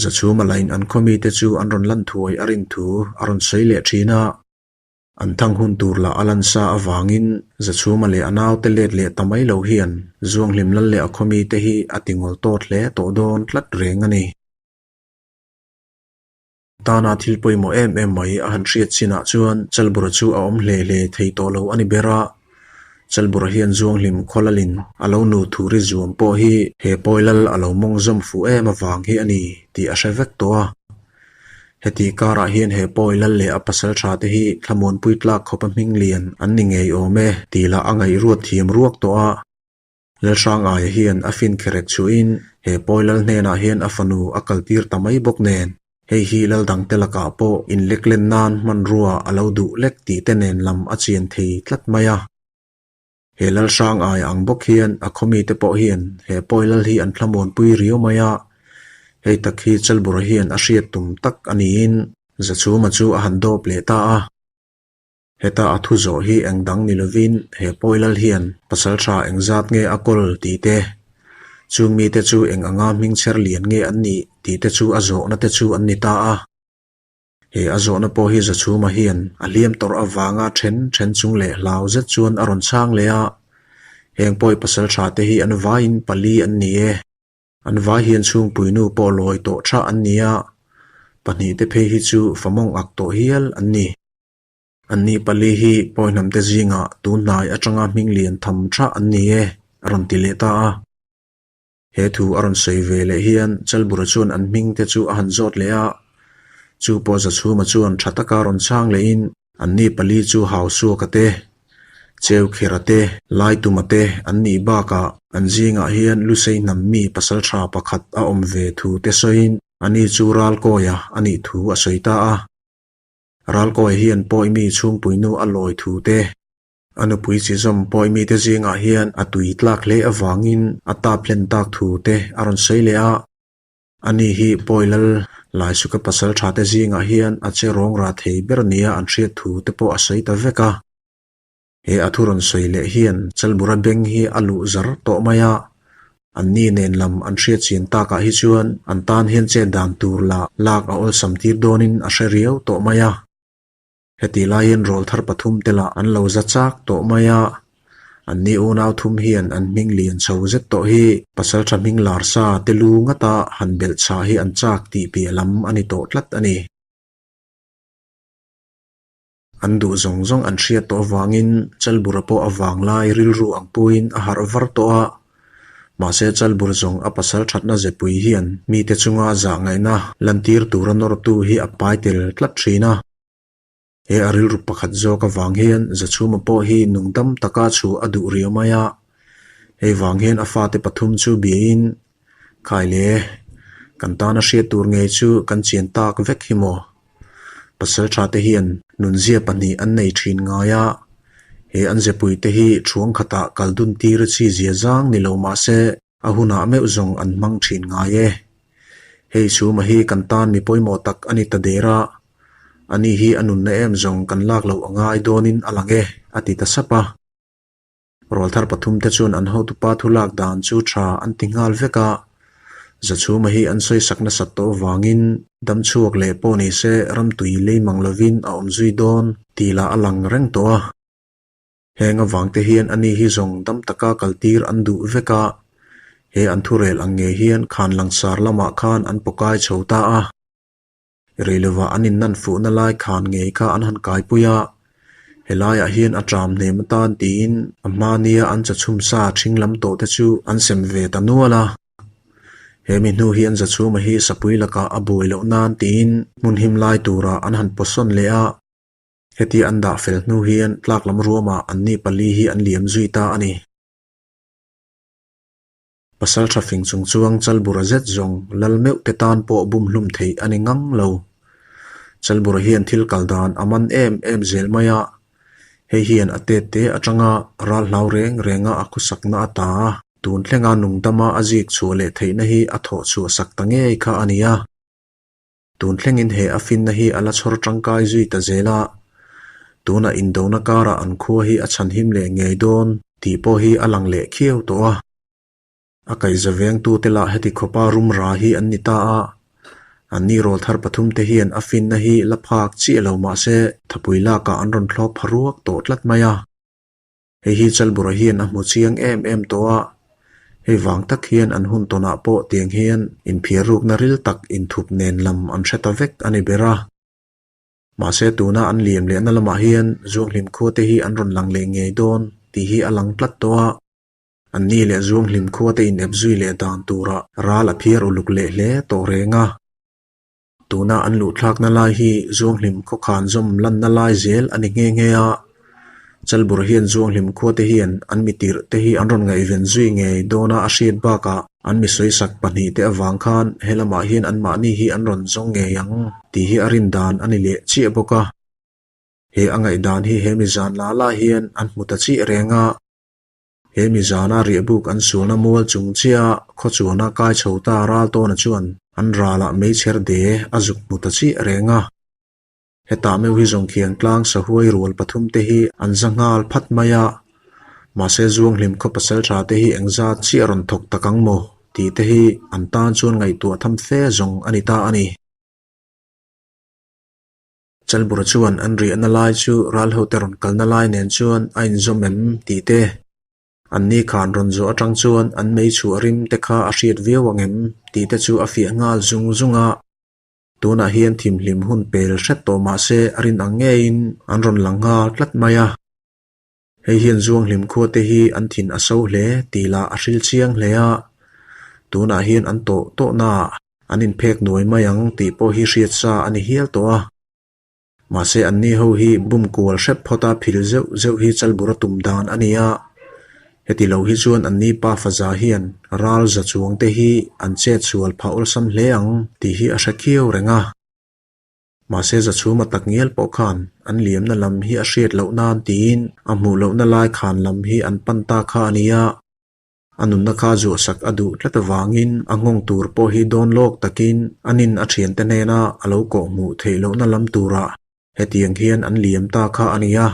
Zachhuma lain an khaw mite chu an rawn lan thuai a rin thu a rawn sawi leh thin a. An thang hun tur lah a lan sa avangin Zachhuma leh a naute let leh ta mai lo hian Zuanghlim lal leh a khawmi te hi a ti ngawl tawt hle tawh dawn tlat reng a ni. Tana thil pawimawh em em mai a han hriat chinah chuan Chalbura chu a awm hle hle thei tawh lo a ni ber a. Chalbura hian Zuanghlim khawlalin a lo nu thuri zuam pawh hi he pawi lal a lo mawng zawm fuh em avang hi a ni tih a hre vek tawh a. Heti karah hian he pawi lal leh a pasal tha te hi thlamuanpui tlak khawpa hming lian an ni ngei awm e tih lah a ngaihruat thiam ruak tawh a. Lalhrangaia hian a fin kherek chuhin he pawi lal hnenah hian a fanu a kaltir ta mai bawk nen, hei hi lal dangte lakah pawh inleklen nan hmanrua a lo duh lek tih te nen lam a chian thei tlat mai a. He Lalhrangaia ang bawk hian a khawmite pawh hian he pawi lal hi an thlamuanpui riau mai a, hei tak hi Chalbura hian a hriat tum tak a niin Zachhuma chu a han dawp leh ta a. Heta a thu zawh hi eng dang ni lovin he pawi lal hian pasal tha eng zat nge a kawl tih te, chung mite chu eng anga hming chher lian nge an nih tih te chu a zawhna te chu an ni ta a. He a zawhna pawh hi Zachhuma hian a hliam tawrh avanga then then chung leh hlau zet chuan a rawn chhang leh a, heng pawi pasal tha te hi an vaiin pali an ni e. An vai hian chhungpuinu pawh lawi tawh tha an ni a, pahnihte phei hi chu famawng ak tawh hial an ni. Anni pali hi pawihnamte zingah tun hnai atanga hming lian tham tha an ni e, a rawn ti leh ta a. He thu a rawn sawi ve leh hian Chalbura chuan an hming te chu a han zawt leh a, chu pawh Zachhuma chuan tha taka rawn chhang lehin anni pali chu Hausuaka te, Cheukhera te, Laituma te an nih bakah an zingah hian Lusei hnam mi pasaltha pakhat a awm ve thu te sawiin ani chu Ralkawia a nih thu a sawi ta a. Ralkawia hian pawimi chhungpuinu a lawi thu te, A nupui chi zawm pawi mite zingah hian a tui tlak hle avangin a tap hlen tak thu te a rawn sawi leh a. Ani hi pawi lal Laisuka pasal tha te zingah hian a che rawng rah thei ber nia an hriat thu te pawh a sawi ta vek a. He a thu rawn sawi leh hian Chalbura beng hi a luh zar tawh mai a. Anni nen lam an hriat chian takah hi chuan an tan hian chet dan tur lah lak a awlsam tir dawnin a hre riau tawh mai a. Heti laiin rawl thar pathum te lah an lo za chak tawh mai a, anni unau thum hian an hming lian chho zet tawh hi pasal tha hming lar sa te lu ngata han belh chhah hi an chak tih piah lam a ni tawh tlat a ni. An duh zawng zawng an hriat tawh avangin Chalbura pawh a vang lai rilru ang puiin a harh var tawh a, mahse Chalbur zawng a pasal thatna zepui hian mite chunga zahngaihna lantir tura nawrtu hi a pai tel tlat thin a. He a rilru pakhat zawk avang hian Zachhuma pawh hi nungdam taka chhuah a duh riau mai a, hei vang hian a fate pathum chu biain, Khai le, kan tana hriat tur ngei chu kan chian tak vek hi maw? Pasal tha te hian nunzia pahnih an nei thin ngai a, he an zepui te hi thuang khatah kal dun tir chi zia zang ni lo mah se, A hunah meuh zawng an hmang thin ngai e. Hei chhuma hi kan tan mi pawimawh tak a ni ta der a, ani hi a nunna em zawng kan lak loh a ngai dawnin a lang e, a ti ta sap a. Rawlthar pathumte chuan an hotupa thu lak dan chu tha an ti nghal vek a, Zachhuma hi an sawisak nasat tawh avangin damchhuak leh pawh ni se ramtui lei mang lovin a awm zui dawn tih lah a lang reng tawh a. Heng avangte hian ani hi zawng dam taka kaltir an duh vek a, he an thurel ang ngei hian khan langsar lamah khan an pawkai chho ta a. Reilova an innan fuhna lai khan ngei kha an han kaipui a, helaiah hian a ṭam hnem atan tiin a hma nia an chachhum sa ṭhing lam tawh te chu an sem ve ta nual a. He mi hnu hian Zachhuma hi sapui lakah a buai loh nan tiin hmun him lai turah an han pawsawn leh a. Heti an dah fel hnu hian tlak lam ruamah anni pali hi an liam zui ta a ni. Pasal tha fing chung chuang Chalbura zet zawng lal meuh te tan pawh bum hlum theih a ni ngang lo. Chalbura hian thil kal dan a man em em zel mai a, hei hian a tet te atanga ral hlau reng renga a khawsakna a ta a, tun thlenga nungdama a zik chhuah leh theihna hi a thawh chhuah sak ta ngei kha a ni a. Tun thlengin he a finna hi a la chhawr tangkai zui ta zel a, tunah indona karah an khua hi a chhanhim leh ngei dawn tih pawh hi a lang leh khiau tawh a. A kaihza vengtute lah heti khawpa rum ra hi an ni ta a, Anni rawlthar pathumte hian a finna hi la phak chiah lo mah se thapui lakah an rawn thlawp pha ruak tawh tlat mai a. Hei hi Chalbura hian a hmu chiang em em tawh a, hei vang tak hian an hun tawnah pawh tiang hian inphiar rukna ril tak inthup nen lam an hre ta vek a ni ber a. Mahse tuna an liam lehna lamah hian Zuanghlim khua te hi an rawn lang leh ngei dawn tih hi a lang tlat tawh a. Anni leh Zuanghlim khua te inep zui leh dan turah ral a phiar uluk leh hle tawh reng a. Tuna an luhthlakna lai hi Zuanghlim khawkhan zawm lanna lai zel a ni nghe nghe a. Chalbur hian Zuanghlim khuate hian an mi tirh te hi an rawn ngaihven zui ngei dawna a hriat bakah an mi sawisak pahnihte avang khan he lamah hian anmahni hi an rawn zawng ngei ang tih hi a rin dan a ni leh chiah bawk a. He a ngaihdan hi he mi zan la la hian an hmu ta chiah reng a. He mi zana riahbuk an sualna mual chung chiah khawchuana kai chho ta Raltawna chuan an ralah meichher de a zuk hmu ta chiah reng a. Hetah meuh hi zawng khian tlang sahuai rual pathum te hi an za nghal phat mai a, mahse Zuanghlim khaw pasal tha te hi engzat chiah rawn thawk tak ang maw tih te hi an tan chuan ngaihtuah tham fe zawng a ni ta a ni. Chalbura chuan an riahna lai chu ralhote rawn kalna lai nen chuan a inzawm em tih te, anni khan rawn zawh atang chuan an mei chhuah rim te kha a hriat viau ang em tih te chu a fiah nghal zung zung a. Tunah hian thimhlim hun pel hret tawh mah se a rin ang ngeiin an rawn lang nghal tlat mai a. Hei hian Zuanghlim khua te hi an thin a so hle tih lah a hril chiang hle a. Tunah hian an tawh tawhnaah an inphek nuai mai ang tih pawh hi hriat sa a ni hial tawh a. Mahse anni ho hi bum kual hrep phawta phil zeuh zeuh hi Chalbura tum dan a ni a. Heti lo hi chuan anni pa faza hian ral za chuang te hi an chet sual phah awlsam hle ang tih hi a hre khiau reng a. Mahse Zachhuma tak ngial pawh khan an liamna lam hi a hriat loh nan tiin a hmuh lohna lai khan lam hi an pan ta kha a ni a. A nunna kha zuahsak a duh tlat avangin a nghawng tur pawh hi dawn lawk takin a nin a thiante hnena a lo kawh hmuh theih lohna lam turah hetiang hian an liam ta kha a ni a.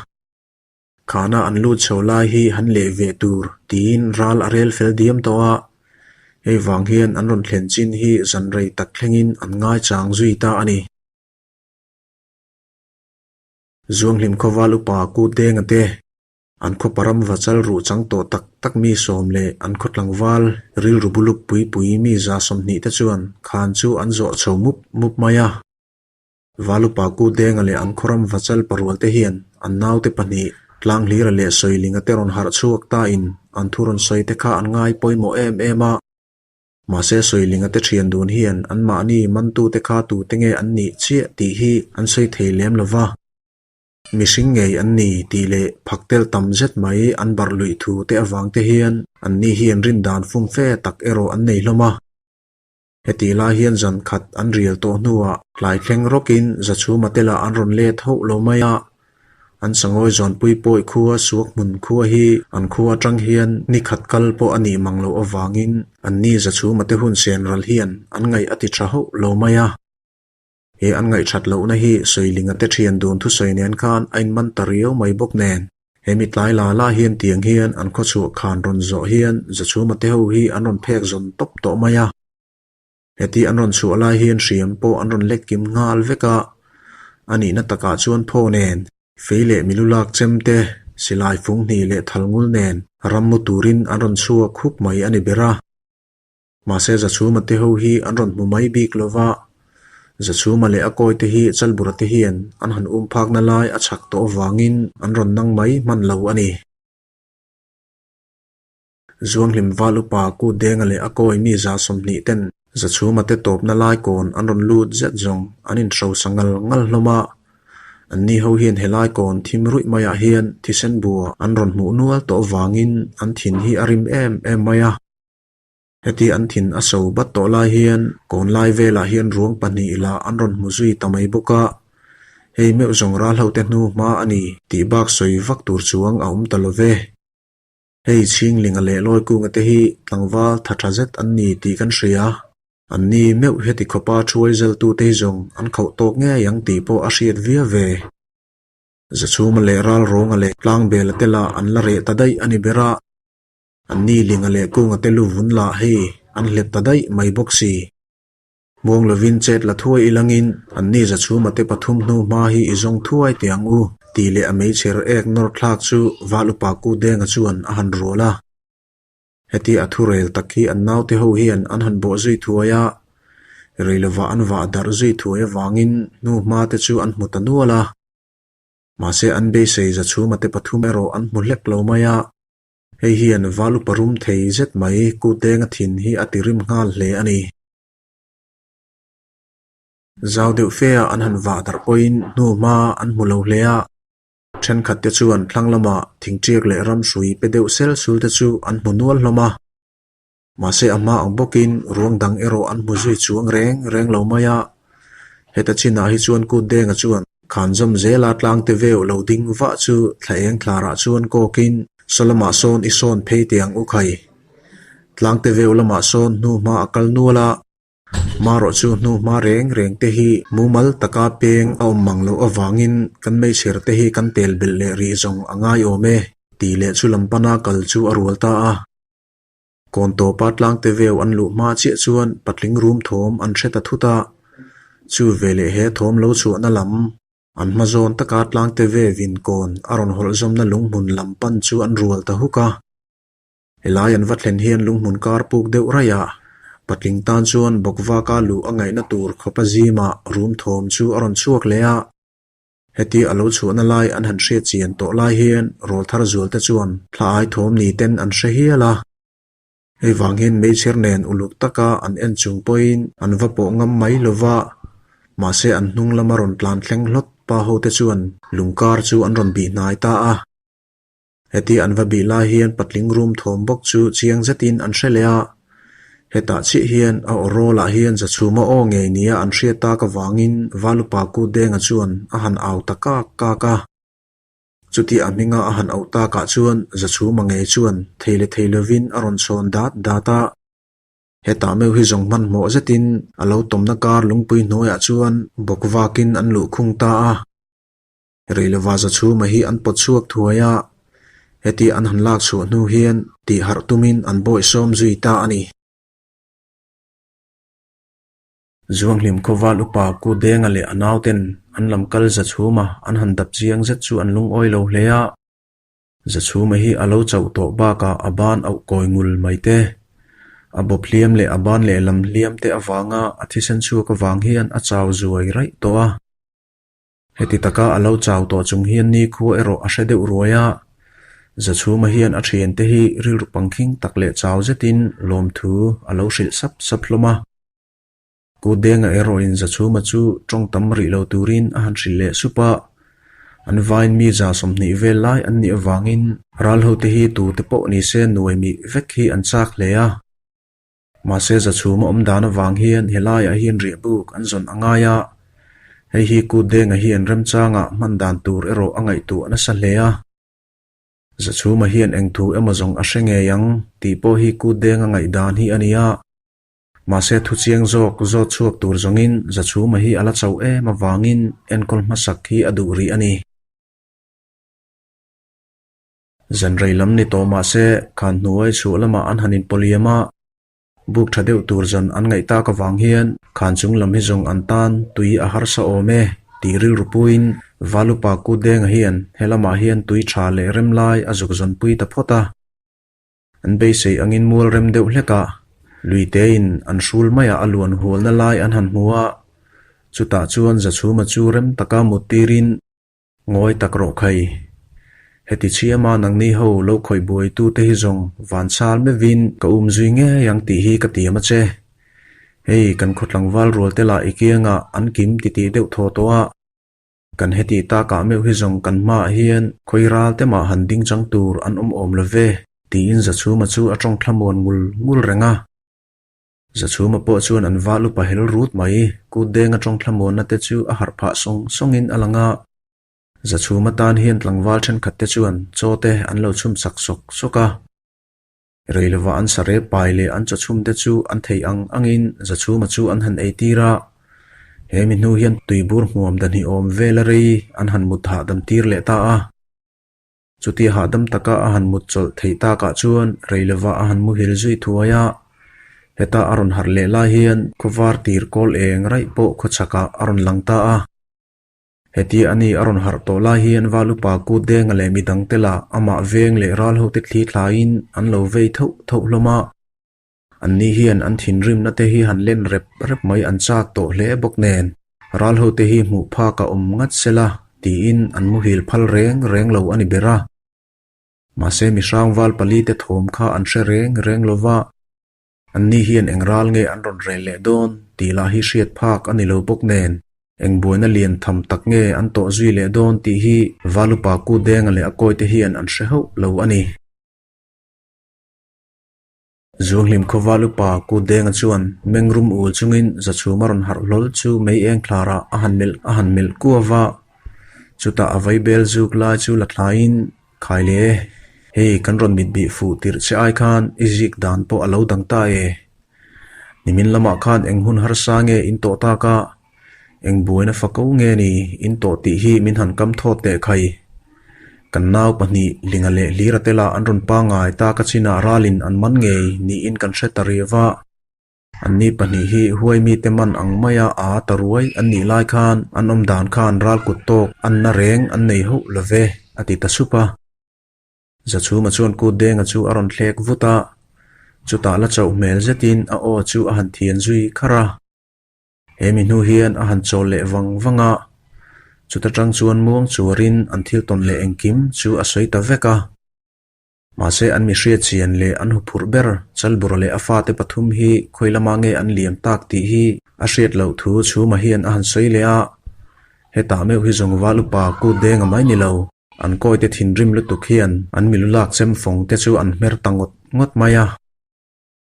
Khana an lut chho lai hi han leh ve tur tiin ral a rel fel diam tawh a, hei vang hian an rawn thlen chin hi zan rei tak thlengin an ngaichang zui ta a ni. Zuanghlim khawval upa Kut Denga te An khaw param vachal ruh chang tawh tak tak mi sawm leh an khaw tlangval rilru buluk pui pui mi 20 te chuan khan chu an zawh chho mup mup mai a. Valupa Ku Denga leh an khaw ram vachal parual te hian an naute pahnih Tlanghlira leh Sawilinga te rawn harh chhuak ta in an thu rawn sawi te kha an ngai pawimawh em em a. Mahse Sawilinga te thian dun hian anmahni mantute kha tute nge an nih chiah tih hi an sawi thei lem lo va. Mihring ngei an ni tih leh phaktel tam zet mai an barh luih thu te avang te hian anni hian rindan fumfe tak erawh an nei hlawm a. Hetih lai hian zan khat an rial tawh hnuah tlai thleng rawkin Zachhuma te lah an rawn let hauh lo mai a. An sangawi zawnpui pawi khua suak hmun khua hi an khua atang hian ni khat kal pawh a nih mang loh avangin anni Zachhuma te hun sen ral hian an ngaih a ti tha hauh lo mai a. He an ngaihthat lohna hi Sawilinga te thian dun thusawi nen khan a inman ta riau mai bawk nen. He mi tlai la la hian tiang hian an khawchhuah khan rawn zawh hian Zachhuma te ho hi an rawn phek zawn tawp tawh mai a. Heti an rawn chhuah lai hian hriam pawh an rawn lek kim nghal vek a. A nihna takah chuan phaw nen, fei leh milu lak chem te, silai fung hnih leh thal ngul nen ram mu turin an rawn chhuak huk mai a ni ber a. Mahse Zachhuma te ho hi an rawn hmu mai bik lo va, Zachhuma leh a kawi te hi Chalbura te hian an han um phakna lai a chhak tawh avangin an rawn nang mai hman lo a ni. Zuanghlim Val upa Kut Denga leh a kawi mi 20 ten Zachhuma te tawpna lai kawn an rawn lut zet zawng an inhrosa ngal ngal hlawm a. Anni ho hian helai kawn thim ruih maiah hian thisen bua an rawn hmuh nual tawh avangin an thin hi a rim em em mai a. Heti an thin a so bat tawh lai hian kawn lai velah hian ruang pahnih lah an rawn hmu zui ta mai bawk a, hei meuh zawng ral hote hnu hma a ni tih bak sawi vak tur chuang a awm ta lo ve. Hei Chhinglinga leh Lawikunga te hi tlangval tha tha zet an ni tih kan hria. Anni meuh heti khawpa thuai zaltute hi zawng an khauh tawk ngei ang tih pawh a hriat viau ve. Zachhuma leh Ralrawnga leh Tlangbela te lah an la reh ta daih a ni ber a. An ni Linga leh Kunga te lu vun lah hei an hlep ta daih mai bawk si. Muang lovin chet la thuai ilangin anni Zachhuma te pathum hnu hma hi i zawng thuai teh ang u, tih leh a meichher ek nawr thlak chu Val Upa Kudenga chuan a han rual a. Heti a thurel tak hi an naute ho hian an han bawh zui thuai a, rei lovah an vah darh zui thuai avangin hnu hma te chu an hmu ta nual a. Mahse an beisei Zachhuma te pathum erawh an hmu hlek lo mai a, hei hian val upa rum thei zet mai Kutdenga thin hi a ti rim nghal hle a ni. Zau deuh fe a an han vah darh pawhin hnu hma an hmu lo hle a. Thenkhat te chuan thlang lama thingtiak leh ramhrui pe deuh sel sul te chu an hmu nual hlawm a. Mahse a hma ang bawkin ruang dang erawh an hmu zui chuang reng reng lo mai a. Heta chinah hi chuan kut denga chuan khan zawm zela tlang te veu lo ding vah chu thla eng thlarah chuan kawkin saw lamah sawn i sawn phei teh ang u khai. Tlang te veu lamah sawn hnu hma a kal nual a. Marawh chu hnu hma reng reng te hi mumal taka peng a awm mang loh avangin kan meichher te hi kan tel belh leh rih zawng a ngai awm e tih leh chu lam pana kal chu a rual ta a. Kawn tawpa tlangte veu an luh hma chiah chuan patling rum thawm an hre ta thut a, chu veleh he thawm lo chhuahna lam an hma zawn taka tlangte vevin kawn a rawn hawlh zawmna lunghmun lam pan chu an rual ta huk a. Helai an va thlen hian lunghmun kar puk deuh raih a, patling tan chuan bawkvaka luh a ngaihna tur khawpa zimah rum thawm chu a rawn chhuak leh a. Heti a lo chhuahna lai an han hriat chian tawh lai hian rawlthar zualte chuan thla ai thawm ni ten an hre hial a. Hei vang hian meichher nen uluk taka an en chung pawhin an va pawh ngam mai lo va, mahse an hnung lama rawn tlan thleng hlawt pa hote chuan lungkar chu an rawn bih hnai ta a. Heti an va bih lai hian patling rum thawm bawk chu chiang zetin an hre leh a, hetah chiah hian a aw rawlah hian Zachhuma aw ngei nia an hriat tak avangin Valupa Kutdenga chuan a han au ta kak kak a. Chuti a hminga a han auh takah chuan Zachhuma ngei chuan thei leh thei lovin a rawn chhawn dat dat a. Hetah meuh hi zawng hmanhmawh zetin a lo tawmna kar lungpui hnuaiah chuan bawk vakin an luhkhung ta a. Reilova Zachhuma hi an pawt chhuak thuai a, heti an han lak chhuah hnu hian tih harh tumin an bawihsawm zui ta a ni. Zuanghlim khawval upa Ku Denga leh a nauten an lam kal Zachhuma an han dap chiang zet chu an lungawi lo hle a. Zachhuma hi a lo chauh tawh bakah a ban auh kawi ngul mai te, a bawp hliam leh a ban lehlam hliam te avanga a thisen chhuak avang hian a chau zuai raih tawh a. Heti taka a lo chau tawh chung hian nikhua erawh a hre deuh ruai a, Zachhuma hian a thiante hi rilru pangkhing tak leh chau zetin lawmthu a lo hrilh sap sap hlawm a. Kutdenga erawhin Zachhuma chu tawng tam rih lo turin a han hrilh leh sup a, an vain mi 120 vel lai an nih avangin ral hote hi tute pawh nise nuai mih vek hi an chak hle a. Mahse Zachhuma awm dan avang hian helaiah hian riahbuk an zawn a ngai a, hei hi Kutdenga hian remchangah hman dan tur erawh a ngaihtuah nasa hle a. Zachhuma hian eng thu emaw zawng a hre ngei ang tih pawh hi Kutdenga ngaihdan hi a ni a. Mahse thu chiang zawk zawt chhuak tur zawngin Zachhuma hi a la chauh em avangin enkawl hmasak hi a duh rih a ni. Zanrei lam ni tawh mah se, khan hnuai chhuah lamah an han inpawliam a, buk tha deuh tur zawn an ngaih tak avang hian khan chung lam hi zawng an tan tui a harsa awm e tih rilru puiin Valupa Kutdenga hian he lamah hian tui tha leh rem lai a zuk zawnpui ta phawt a. An beisei angin mual rem deuh hlek a, lui tein an hrul maiah a luan hualna lai an han hmu a, chutah chuan Zachhuma chu rem taka mut tirin, Ngawi tak rawh khai. Heti chhiama nangni ho lo khawih buaitute hi zawng van sal mevin ka um zui ngei ang tih hi ka tiam a che. Hei kan khaw tlangval rual te lah i kiangah an kim titih deuh thaw tawh a. Kan heti takah meuh hi zawng kan hmaah hian khawi ral te mah han ding chang tur an awm awm lo ve, tiin Zachhuma chu a tawng thlamuan ngul ngul reng a. Zachhuma pawh chuan an val upa hel rut mai, Kutdenga tawng thlamuanna te chu a harh phah sawng sawngin a lang a. Zachhuma tan hian tlangval thenkhat te chuan chaw te an lo chhum sak sawk sawk a. Rei lova an sarep pai leh an chaw chhum te chu an thei ang angin Zachhuma chu an han ei tir a. He mi hnu hian tuibur hmuam dahnih awm vel a rei an han mut hahdam tir leh ta a. Chutia hahdam taka a han mut chawlh theih takah chuan rei lova a han muhil zui thuai a. Heta a rawn harh leh lai hian khawvar tir kawl eng raih pawh khawchhakah a rawn lang ta a. Hetia a ni a rawn harh tawh lai hian Valupa kut denga leh midang te lah amah veng leh ral hote thli thlaiin an lo vei thauh thauh hlawm a. Anni hian an thinrimna te hi han len rep rep mai an chak tawh hle bawk nen, ral hote hi hmuh phak a awm ngat sela tiin an muhil phal reng reng lo a ni ber a. Mahse mihrang val pali te thawm kha an hre reng reng lo va, anni hian eng ral nge an rawn rel leh dawn tih lah hi hriat phak a ni lo bawk nen, eng buaina lian tham tak nge an tawh zui leh dawn tih hi Valupa Kudenga leh a kawite hian an hre hauh lo a ni. Zuanghlim khawval upa Kutdenga chuan meng rum ul chungin Zachhuma rawn harh hlawl chu mei eng thlarah a han melh a han melh kuau a. Chutah a vaibel zuk lai chu la thlaiin, Khai le, hei kan rawn mit bih fuh tirh che ai khan i zik dan pawh a lo dang ta e. Nimin lamah khan eng hun harsa nge in tawh tak a, Eng buaina fako nge ni in tawh tih hi min han kam thawt teh khai. Kan nau pahnih Linga leh Hlira te lah an rawn pangngai tak a chinah ralin an man ngei niin kan hre ta riau va. Anni pahnih hi huai mite man ang maia a ta ruai an nih lai khan an awm dan khan ral kut tawk an na reng an nei hauh lo ve, a ti ta sup a. Zachhuma chuan kut denga chu a rawn thlek vut a, chutah la chauh hmel zetin a aw chu a han thian zui kharh a. He mi hnu hian a han chawl leh vang vang a, chuta tang chuan muang chuarin an thil tawn leh engkim chu a sawi ta vek a. Mahse an mi hriat chian leh an huphurh ber Chalbura leh a fate pathum hi khawi lama nge an liam tak tih hi a hriat loh thu Chhuma hian a han sawi leh a, hetah meuh hi zawng val upa kut denga mai ni lo, an kawite thinrim lutuk hian an milu lak chem fawng te chu an hmer ta ngawt ngawt mai a.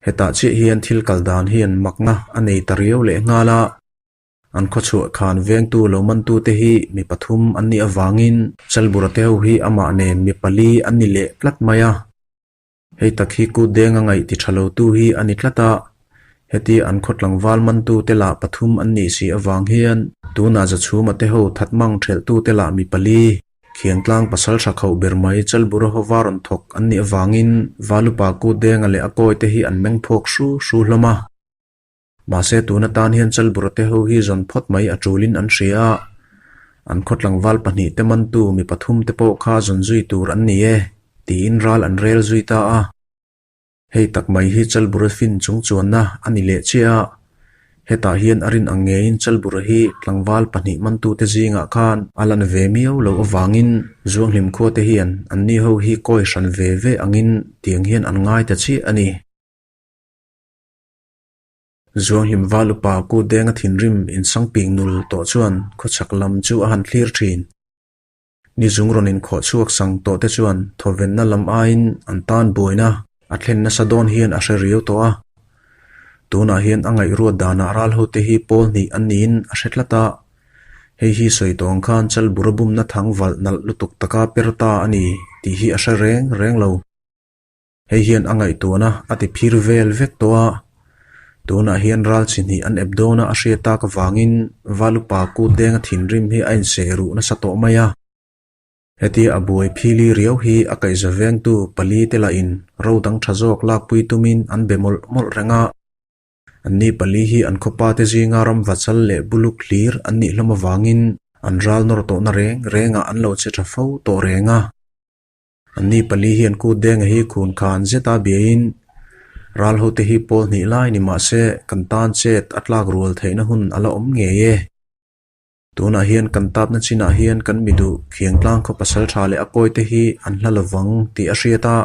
Hetah chiah hian thil kal dan hian makna a nei ta riau leh nghal a, an khawchhuah khan vengtu lo mantute hi mi pathum an nih avangin Chalbura te ho hi amah nen mi pali an ni leh tlat mai a. Hei tak hi kut denga ngaih ti tha lotu hi a ni tlat a, heti an khaw tlangval mantute lah pathum an nih si avang hian tunah Zachhuma te ho thatmang thelhtute lah mi pali Khiangtlang pasal tha khauh ber mai Chalbura hova rawn thawk an nih avangin Valupa kut denga leh a kawi te hi an meng phawk hru hru hlawm a. Mahse tun atan hian Chalbura te ho hi zawn phawt mai a tulin an hria a, an khaw tlangval pahnih te mantu mi pathum te pawh kha zawn zui tur an ni e, tiin ral an rel zui ta a. Hei tak mai hi Chalbura fin chung chuanna a ni leh chiah a, hetah hian a rin ang ngeiin Chalbura hi tlangval pahnih mantute zingah khan a lan ve miau loh avangin Zuanghlim khuate hian anni ho hi kawi hran ve ve angin tiang hian an ngai ta chiah a ni. Zuanghlim val upa kut denga thinrim insangping nul tawh chuan khawchhak lam chu a han thlir thin. Ni zung rawn inkhawh chhuak sang tawh te chuan thawvenna lam aiin an tan buaina a thlen nasa dawn hian a hre riau tawh a. Tunah hian a ngaihruat danah ral hote hi pawl hnih an niin a hre tlat a. Hei hi sawi tawh ang khan Chalbura bumna thang valh nalh lutuk taka per ta a ni tih hi a hre reng reng lo. Hei hian a ngaihtuahna a ti phir vel vek tawh a, tunah hian ral chi hnih an ep dawn a a hriat tak avangin Valupa kut denga thinrim hi a inseh ruh nasa tawh mai a. Hetia a buai phili riau hi a kaihza vengtu pali te lahin ro dang tha zawk lakpui tumin an be mawlh mawlh reng a. Anni pali hi an khawpa te zinga ramvachal leh buluk hlir an nih hlawm avangin an ral nawr tawhna reng rengah an lo che tha fo tawh reng a. Anni pali hian kut denga hi khun khan zeta biain ral hote hi pawl hnih lai ni mah se kan tan chet a tlak rual theihna hun a la awm ngei e. Tunah hian kan tapna chinah hian kan mi duh Khiangtlang khaw pasal tha leh a kawite hi an hla lovang tih a hriat a.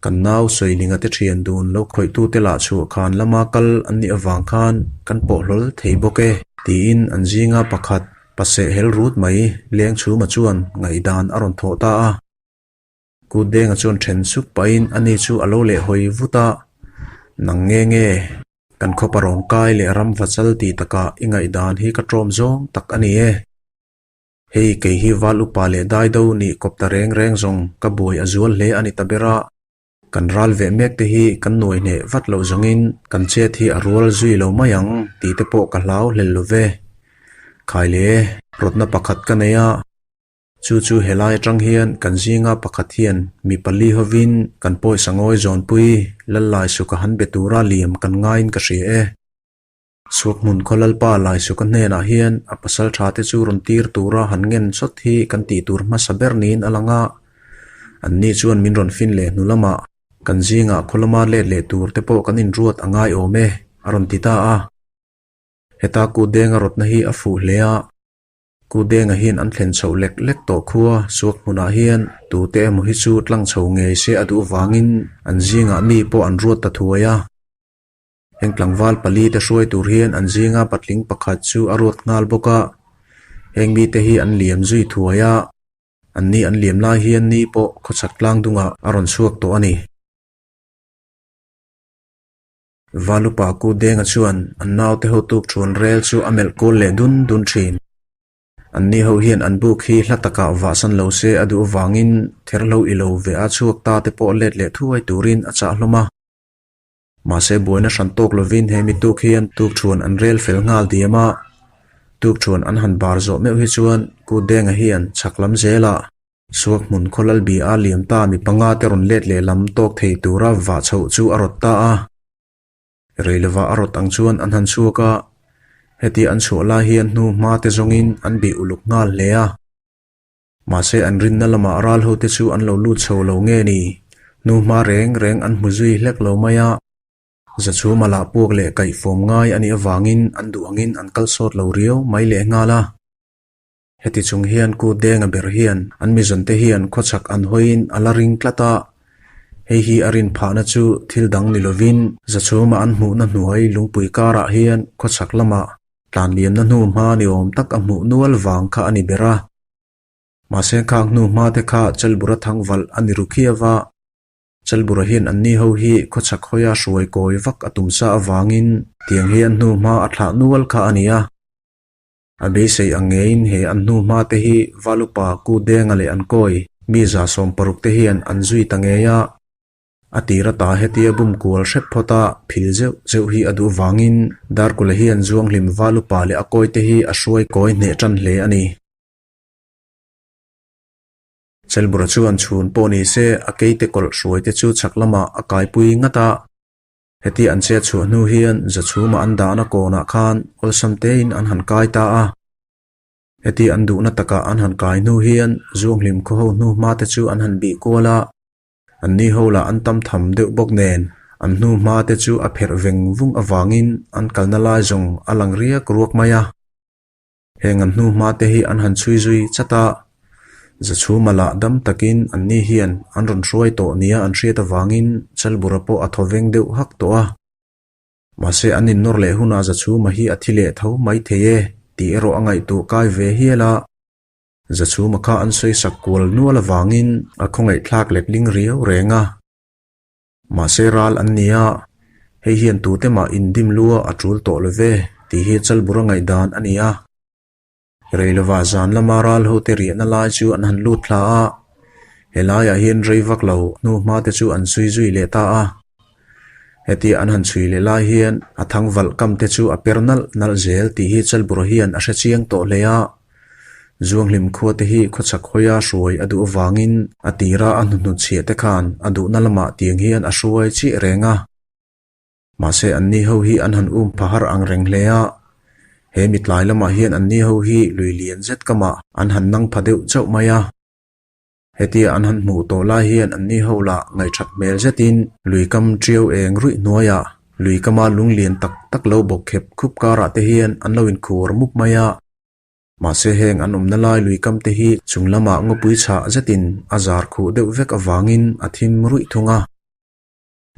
Kan nau Sawilinga te thian dun lo khawihtute lah chhuah khan lama kal an nih avang khan kan pawh hlawl thei bawk e tiin an zinga pakhat paseh hel rut mai Lengchhuma chuan ngaihdan a rawn thawh ta a. Kutdenga chuan then suk pahin ani chu a lo leh hawi vut a, Nang nge nge, kan khawpa rawngkai leh ram vachal tih takah i ngaihdan hi ka tlawm zawng tak a ni e. Hei kei hi val upa leh daido nih kawp ta reng reng zawng ka buai a zual hle a ni ta ber a. Kan ral veh mek te hi kan nuai hneh vat loh zawngin kan chet hi a rual zui lo mai ang tih te pawh ka hlau hlel lo ve. Khai le, rawtna pakhat ka nei a. Chu chu helai atang hian kan zinga pakhat hian mi pali hovin kan pawisa ngawi zawnpui Lallai Suka han be tura liam kan ngaiin ka hria e. Suakhmun khaw Lalpa Laisuka hnenah hian a pasal tha te chu rawn tir tura han ngen chawt hi kan tih tur hmasa ber niin a lang a. Anni chuan min rawn fin leh hnu lamah kan zingah khaw lama let leh tur te pawh kan inruat a ngai awm e, a rawn ti ta a. Heta kutdenga rawtna hi a fuh hle a. Kutdenga hian an thlen chhoh lek lek tawh khua suak hmunah hian tute emaw hi chu tlang chho ngei se a duh vangin an zingah mi pawh an ruat ta thuai a. Heng tlangval pali te hruai tur hian an zinga patling pakhat chu a ruat nghal bawk a, heng mite hi an liam zui thuai a, anni an liam lai hian ni pawh khawchhak tlang dungah a rawn chhuak tawh a ni. Valupa Kudenga chuan an naute ho tuk thuan rel chu a melh kual leh dun dun thin. Anni ho hian an buk hi hla takah vahsan lo se a duh avangin therhlo i lo ve a chhuak ta te pawh let leh thuai turin a chah hlawm a. Mahse buaina hran tawk lovin he mi tuk hian tukṭhuan an rel fel nghal diam a, tukṭhuan an han bar zawh meuh hi chuan Kutdenga hian chhak lam zelah Suak hmun khaw Lalbi a liam ta mi panga te rawn let leh lam tawk thei tura vah chhoh chu a rawt ta a. Rei lova a rawt ang chuan an han chhuak a, heti an chhuah lai hian hnu hma te zawngin an bih uluk nghal hle a. Mahse an rinna lamah ral hote chu an lo lut chho lo nge ni? Hnu hma reng reng an hmu zui hlek lo mai a. Zachhuma lah puak leh kaihfawm ngai a nih avangin an duh angin an kal sawt lo riau mai leh nghal a. Heti chung hian Kut Denga ber hian an mizawnte hian khawchhak an hawiin a la ring tlat a. Hei hi a rin phahna chu thil dang ni lovin Zachhuma an hmuhna hnuai lungpui karah hian khawchhak lamah tlanliamna hnu hma ni awm tak a hmuh nual vang kha a ni ber a. Mahse khang hnu hma te kha Chalbura thang valh a ni ru khiau a. Chalbura hian anni ho hi khawchhak hawia hruai kawi vak a tum sa avangin tiang hi an hnu hma a thlah nual kha a ni a. A beisei ang ngeiin he an hnu hma te hi Valupa, Kudenga leh an kawi mi 160 te hian an zui ta ngei a. A tir ata hetia bum kual hrep phawt a, phil zeuh zeuh hi a duh vangin Darkula hian Zuanghlim Valupa leh a kawi te hi a hruai kawi hneh tan hle a ni. Chelbura chuan chhun pawh ni se a keite kawlh hruai te chu chhak lamah a kaipui ngat a. Heti an chet chhuah hnu hian Zachhuma an dahna kawnah khan awlsam tein an han kai ta a. Heti an duhna takah an han kai hnu hian Zuanghlim khaw ho hnu hma te chu an han bih kual a. Anni ho lah an tam tham deuh bawk nen an hnu hma te chu a pherh veng vung avangin an kalna lai zawng a lang riak ruak mai a. Heng an hnu hma te hi an han chhui zui chat a, Zachhuma lah dam takin anni hian an rawn hruai tawh nia an hriat avangin Chalbura pawh a thaw veng deuh hak tawh a. Mahse an innawr leh hunah Zachhuma hi a thi leh tho mai thei e tih erawh a ngaihtuah kai ve hial a. Zachhuma kha an sawi sak kual nual avangin a khawngaihthlak letling riau reng a. Mahse ral an ni a, hei hian tute mah indim lua a tul tawh lo ve tih hi Chalbura ngaihdan a ni a. Rei lova zan lama ral hote riahna lai chu an han lut thla a, helaiah hian rei vak lo hnu hma te chu an chhui zui leh ta a. Hetia an han chhui leh lai hian a thang valh kam te chu a per nalh nalh zel tih hi Chalbura hian a hre chiang tawh hle a. Zuanghlim khua te hi khawchhak hawia hruai a duh avangin a tira a hnuhnut chhiah te khan a duhna lamah tiang hian a hruai chiah reng a. Mahse anni ho hi an han um pha har ang reng hle a, he mitlai lamah hian anni ho hi lui lian zet kamah an han nang pha deuh chauh mai a. Hetia an han hmuh tawh lai hian anni ho lah ngaihthat hmel zetin lui kam tiau eng ruih hnuaiah lui kama lung lian tak tak lo bawk khep khup karah te hian an lo inkhur mup mai a. Mahse heng an awmna lai lui kam te hi chung lamah ngawpui chhah zetin a zar khuh deuh vek avangin a thim ruih thung a.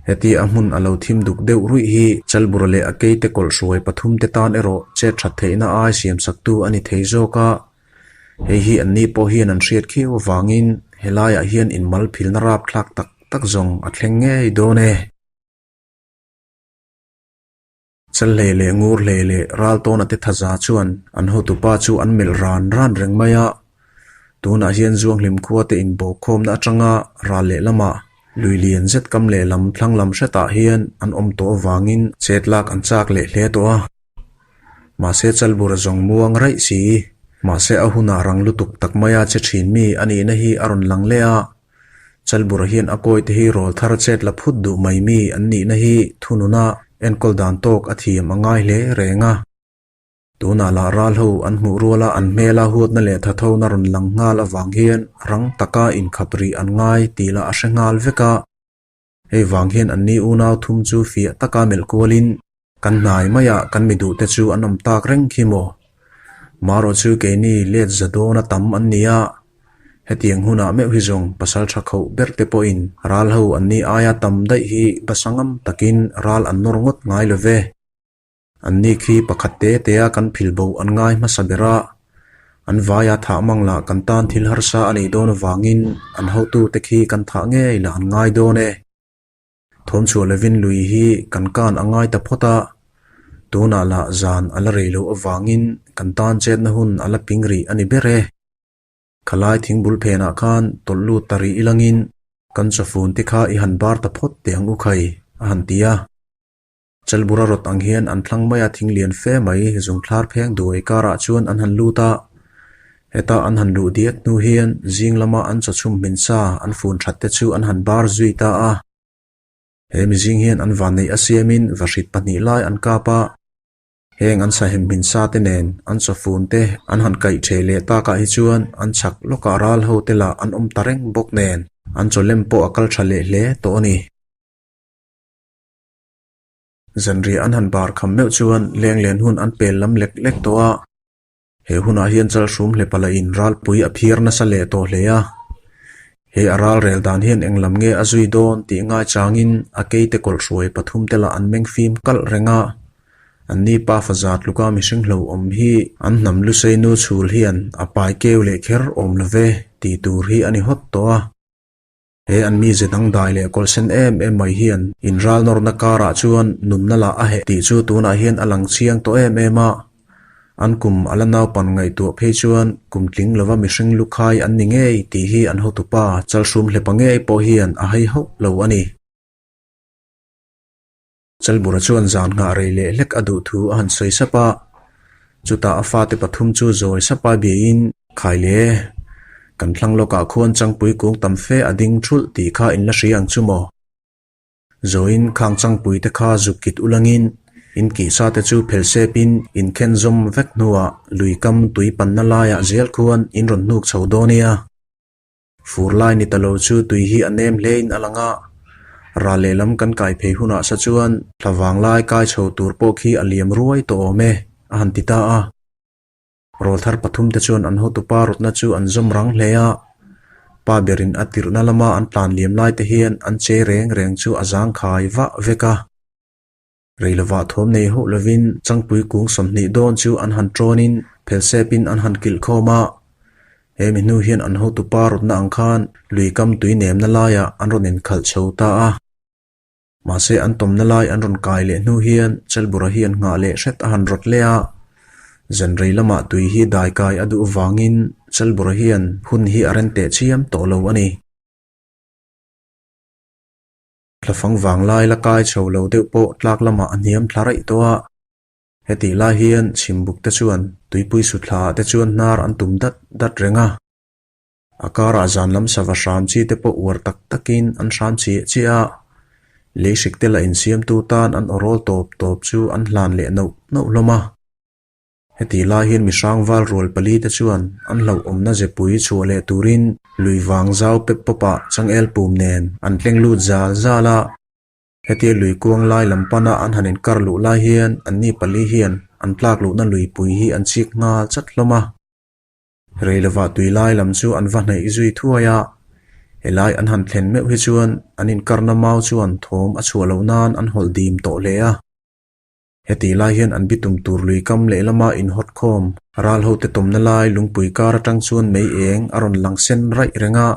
Heti a hmun a lo thim duk deuh ruih hi Chalbura leh a keite kawlh hruai pathum te tan erawh chet that theihna ai siam saktu a ni thei zawk a. Hei hi anni pawh hian an hriat khiau avangin helaiah hian inmal philna rapthlak tak tak zawng a thleng ngei dawn e. Chalhlei leh Ngurhlei leh Raltawna te thaza chuan an hotupa chu an melh ran ran reng mai a. Tunah hian Zuanghlim khua te inbawkkhawmna atanga ral lehlamah lui lian zet kam lehlam thlang lam hretah hian an awm tawh avangin chet lak an chak leh hle tawh a. Mahse Chalbura zawng muang raih si. Mahse a hunah rang lutuk tak maia che thin mi a nihna hi a rawn lang leh a. Chalbura hian a kawite hi rawl thar chet la phut duh mai mi an nihna hi thununa enkawl dan tawk a thiam a ngai hle reng a. Tunah lah ral ho an hmuh ruala an hmela huatna leh thathona rawn lang nghal avang hian rang taka inkhap rih an ngai tih lah a hre nghal vek a. Hei vang hian anni unau thum chu fiah taka melh kualin kan hnai maiah kan mi duhte chu an awm tak reng khi maw? Marawh chu keini let za dawna tam an ni a, hetiang hunah meuh hi zawng pasal tha khoh ber te pawhin ral ho anni aia tam daih hi basa ngam takin ral an nawr ngawt ngai lo ve. Anni khi pakhat te tea kan phil bo an ngai hmasa ber a, an vaia thah mang lah kan tan thil harsa a nih dawn avangin an hotute khi kan thah ngei lah an ngai dawn e. Thawm chhuah lovin lui hi kan kan a ngai ta phawt a, tunah lah zan a la rei loh avangin kan tan chetna hun a la ping rih a ni ber e. Khalai thingbul phenah khan tawlh lut ta rih ilangin kan chawfun te kha i han bar ta phawt teh ang u khai, a han ti a. Chalbura rawt ang hian an thlang mai a thing lian fe mai zungthlar pheng duai karah chuan an han lut a, heta an han luh diak hnu hian zing lama an chawchhum hmin sa an fun that te chu an han bar zui ta a. He mizing hian an vanneih a siamin vahrit pahnih lai an kap a, heng an sahem hmin sa te nen an chawfun te an han kaih theh leh takah hi chuan an chhak lawkah ral ho te lah an awm ta reng bawk nen an chawlem pawh a kal tha leh hle tawh a ni. Zanriah an han bar kham meuh chuan lenglen hun an pel lam lek lek tawh a, he hunah hian chalhrum hlepa la in ralpui a phiar nasa leh tawh hle a. He a ral rel dan hian eng lam nge a zui dawn tih ngai changin a keite kawlh hruai pathum te lah an meng fim kalh reng a, anni pa faza tluka mihring hlo awm hi an hnam lusei nu chhul hian a pai keu leh kher awm lo ve tih tur hi a ni hawt tawh a. He an mize dangdai leh kawlhsen em em mai hian inral nawrna karah chuan nunna lah a heh tih chu tunah hian a lang chiang tawh em em a. An kum a la naupan ngaihtuah phei chuan kum tling lova mihring lukhai an ni ngei tih hi an hotupa Chalhrum hlepa ngei pawh hian a hai hauh lo a ni. Chalbura chuan zan nghah rei leh hlek a duh thu a han sawi sap a, chutah a fate pathum chu zawi sapa biain, Khai le, kan thlang lawkah khuan changpui kung tam fe a ding thulh tih kha in la hria ang chu maw? Zawiin khang changpui te kha zuk kit ulangin in kihsa te chu phel sepin in khen zawm vek hnuah lui kam tui panna laiah zel khuan in rawn hnuk chho dawn nia. Fur lai ni ta lo chu tui hi a nem hlein a lang a, ral lehlam kan kai phei hunah sa chuan thla vang lai kai chho tur pawh khi a liam ruai tawh awm e, a han ti ta a. Rawlthar pathum te chuan an hotupa rawtna chu an zawm rang hle a, pa berin a tirhna lama an tlan liam lai te hian an che reng reng chu a zangkhai vah vek a. Rei lovah thawm nei hauh lovin changpui kung 20 dawn chu an han tawnin phelsepin an han kilh khawm a. He mi hnu hian an hotupa rawtna ang khan lui kam tui nemna laiah an rawn inkhalh chho ta a. Mahse an tawmna lai an rawn kai leh hnu hian Chelbura hian nghah leh hret a han rawt leh a. Zan rei lamah tui hi dai kai a duh vangin Chelbura hian hun hi a ren teh chiam tawh lo a ni. Thlafang vanglai la kai chho lo deuh pawh tlak lamah a hniam thla raih tawh a. Hetih lai hian chhimbuk te chuan tuipui suthla ah te chuan hnar an tum dat dat reng a. A karah zan lam sava hram chi te pawh uar tak takin an hram chiah chiah a. Lei hrik te la insiamtu tan an awrawl tawp tawp chu an hlan leh nauh nauh hlawm a. Heti lai hian mihrang val rual pali te chuan an hlauhawmna zepui chhuah leh turin lui vang zau pep pawpah changel pum nen an tleng lut zal zal a. Hetia lui kuang lai lam pana an han inkar luh lai hian anni pali hian an tlak luhna luipui hi an chik nghal chat hlawm a. Rei lovah tui lai lam chu an va hnaih zui thuai a, helai an han thlen meuh hi chuan an inkarna mau chuan thawm a chhuah loh nan an hawlh dim tawh hle a. Hetih lai hian an bitum tur lui kam lehlama inhawt khawm ral hote tawmna lai lungpui kar atang chuan mei eng a rawn lang sen raih reng a.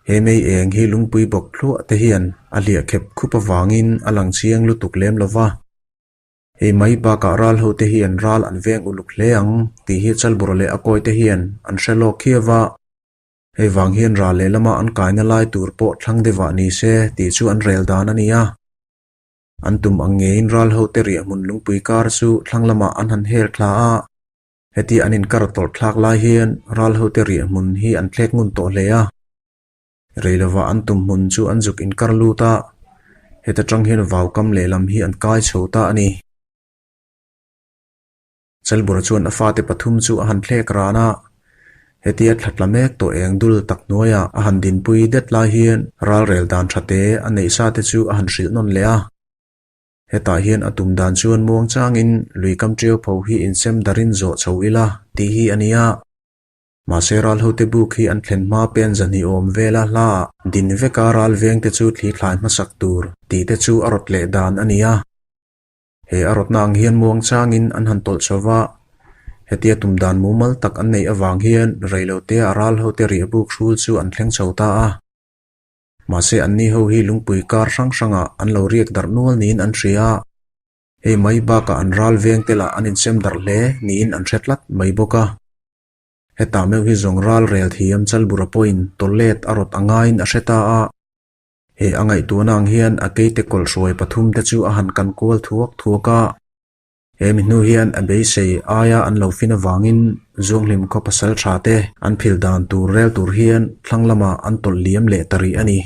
He mei eng hi lungpui bawk thluah te hian a hliah khep khup avangin a lang chiang lutuk lem lo va. Hei mai bakah ral hote hian ral an veng uluk hle ang tih hi Chalbura leh a kawite hian an hre lawk khiau a. Hei vang hian ral lehlama an kaina lai tur pawh thlang deuhah ni se tih chu an rel dan a ni a. An tum ang ngeiin ral hote riahhmun lungpui kar chu thlang lamah an han hel thla a. Hetia an inkar tawlh thlak lai hian ral hote riah hmun hi an thlek ngun tawh hle a. Rei lovah an tum hmun chu an zuk inkar lut a, heta tang hian vaukam lehlam hi an kai chho ta a ni. Chalbura chuan a fate pathum chu a han thlek ran a, hetia thla tla mek tawh eng dul tak hnuaiah a han dinpui det lai hian ralrel dan tha te a neih sa te chu a han hrilh nawn leh a. Hetah hian a tum dan chuan muang changin lui kam ṭiau pho hi insem darin zawh chho ila tih hi a ni a. Mahse ral hote buk hi an thlen hma pen zahnih awm vela hlaah din veka ral vengte chu thli thlai hmasak tur tih te chu a rawt leh dan a ni a. He a rawtna ang hian muang changin an han tawlh chho va, hetia tum dan mumal tak an neih avang hian reilotea ral hote riahbuk hrul chu an thleng chho ta a. Mahse anni ho hi lungpui kar hrang hrangah an lo riak darh nual niin an hria a, hei mai bakah an ral veng te lah an insem darh hle niin an hre tlat mai bawk a. Hetah meuh hi zawng ral rel thiam Chalbura pawhin tawllet a rawt a ngaiin a hre ta a. He a ngaihtuahna ang hian a keite kawlhruai pathum te chu a han kan kual thuak thuak a. He mi hnu hian a beisei aia an lo fin avangin Zuanghlim khaw pasal tha te an phil dan tur rel tur hian thlang lamah an tawlh liam leh ta rih a ni.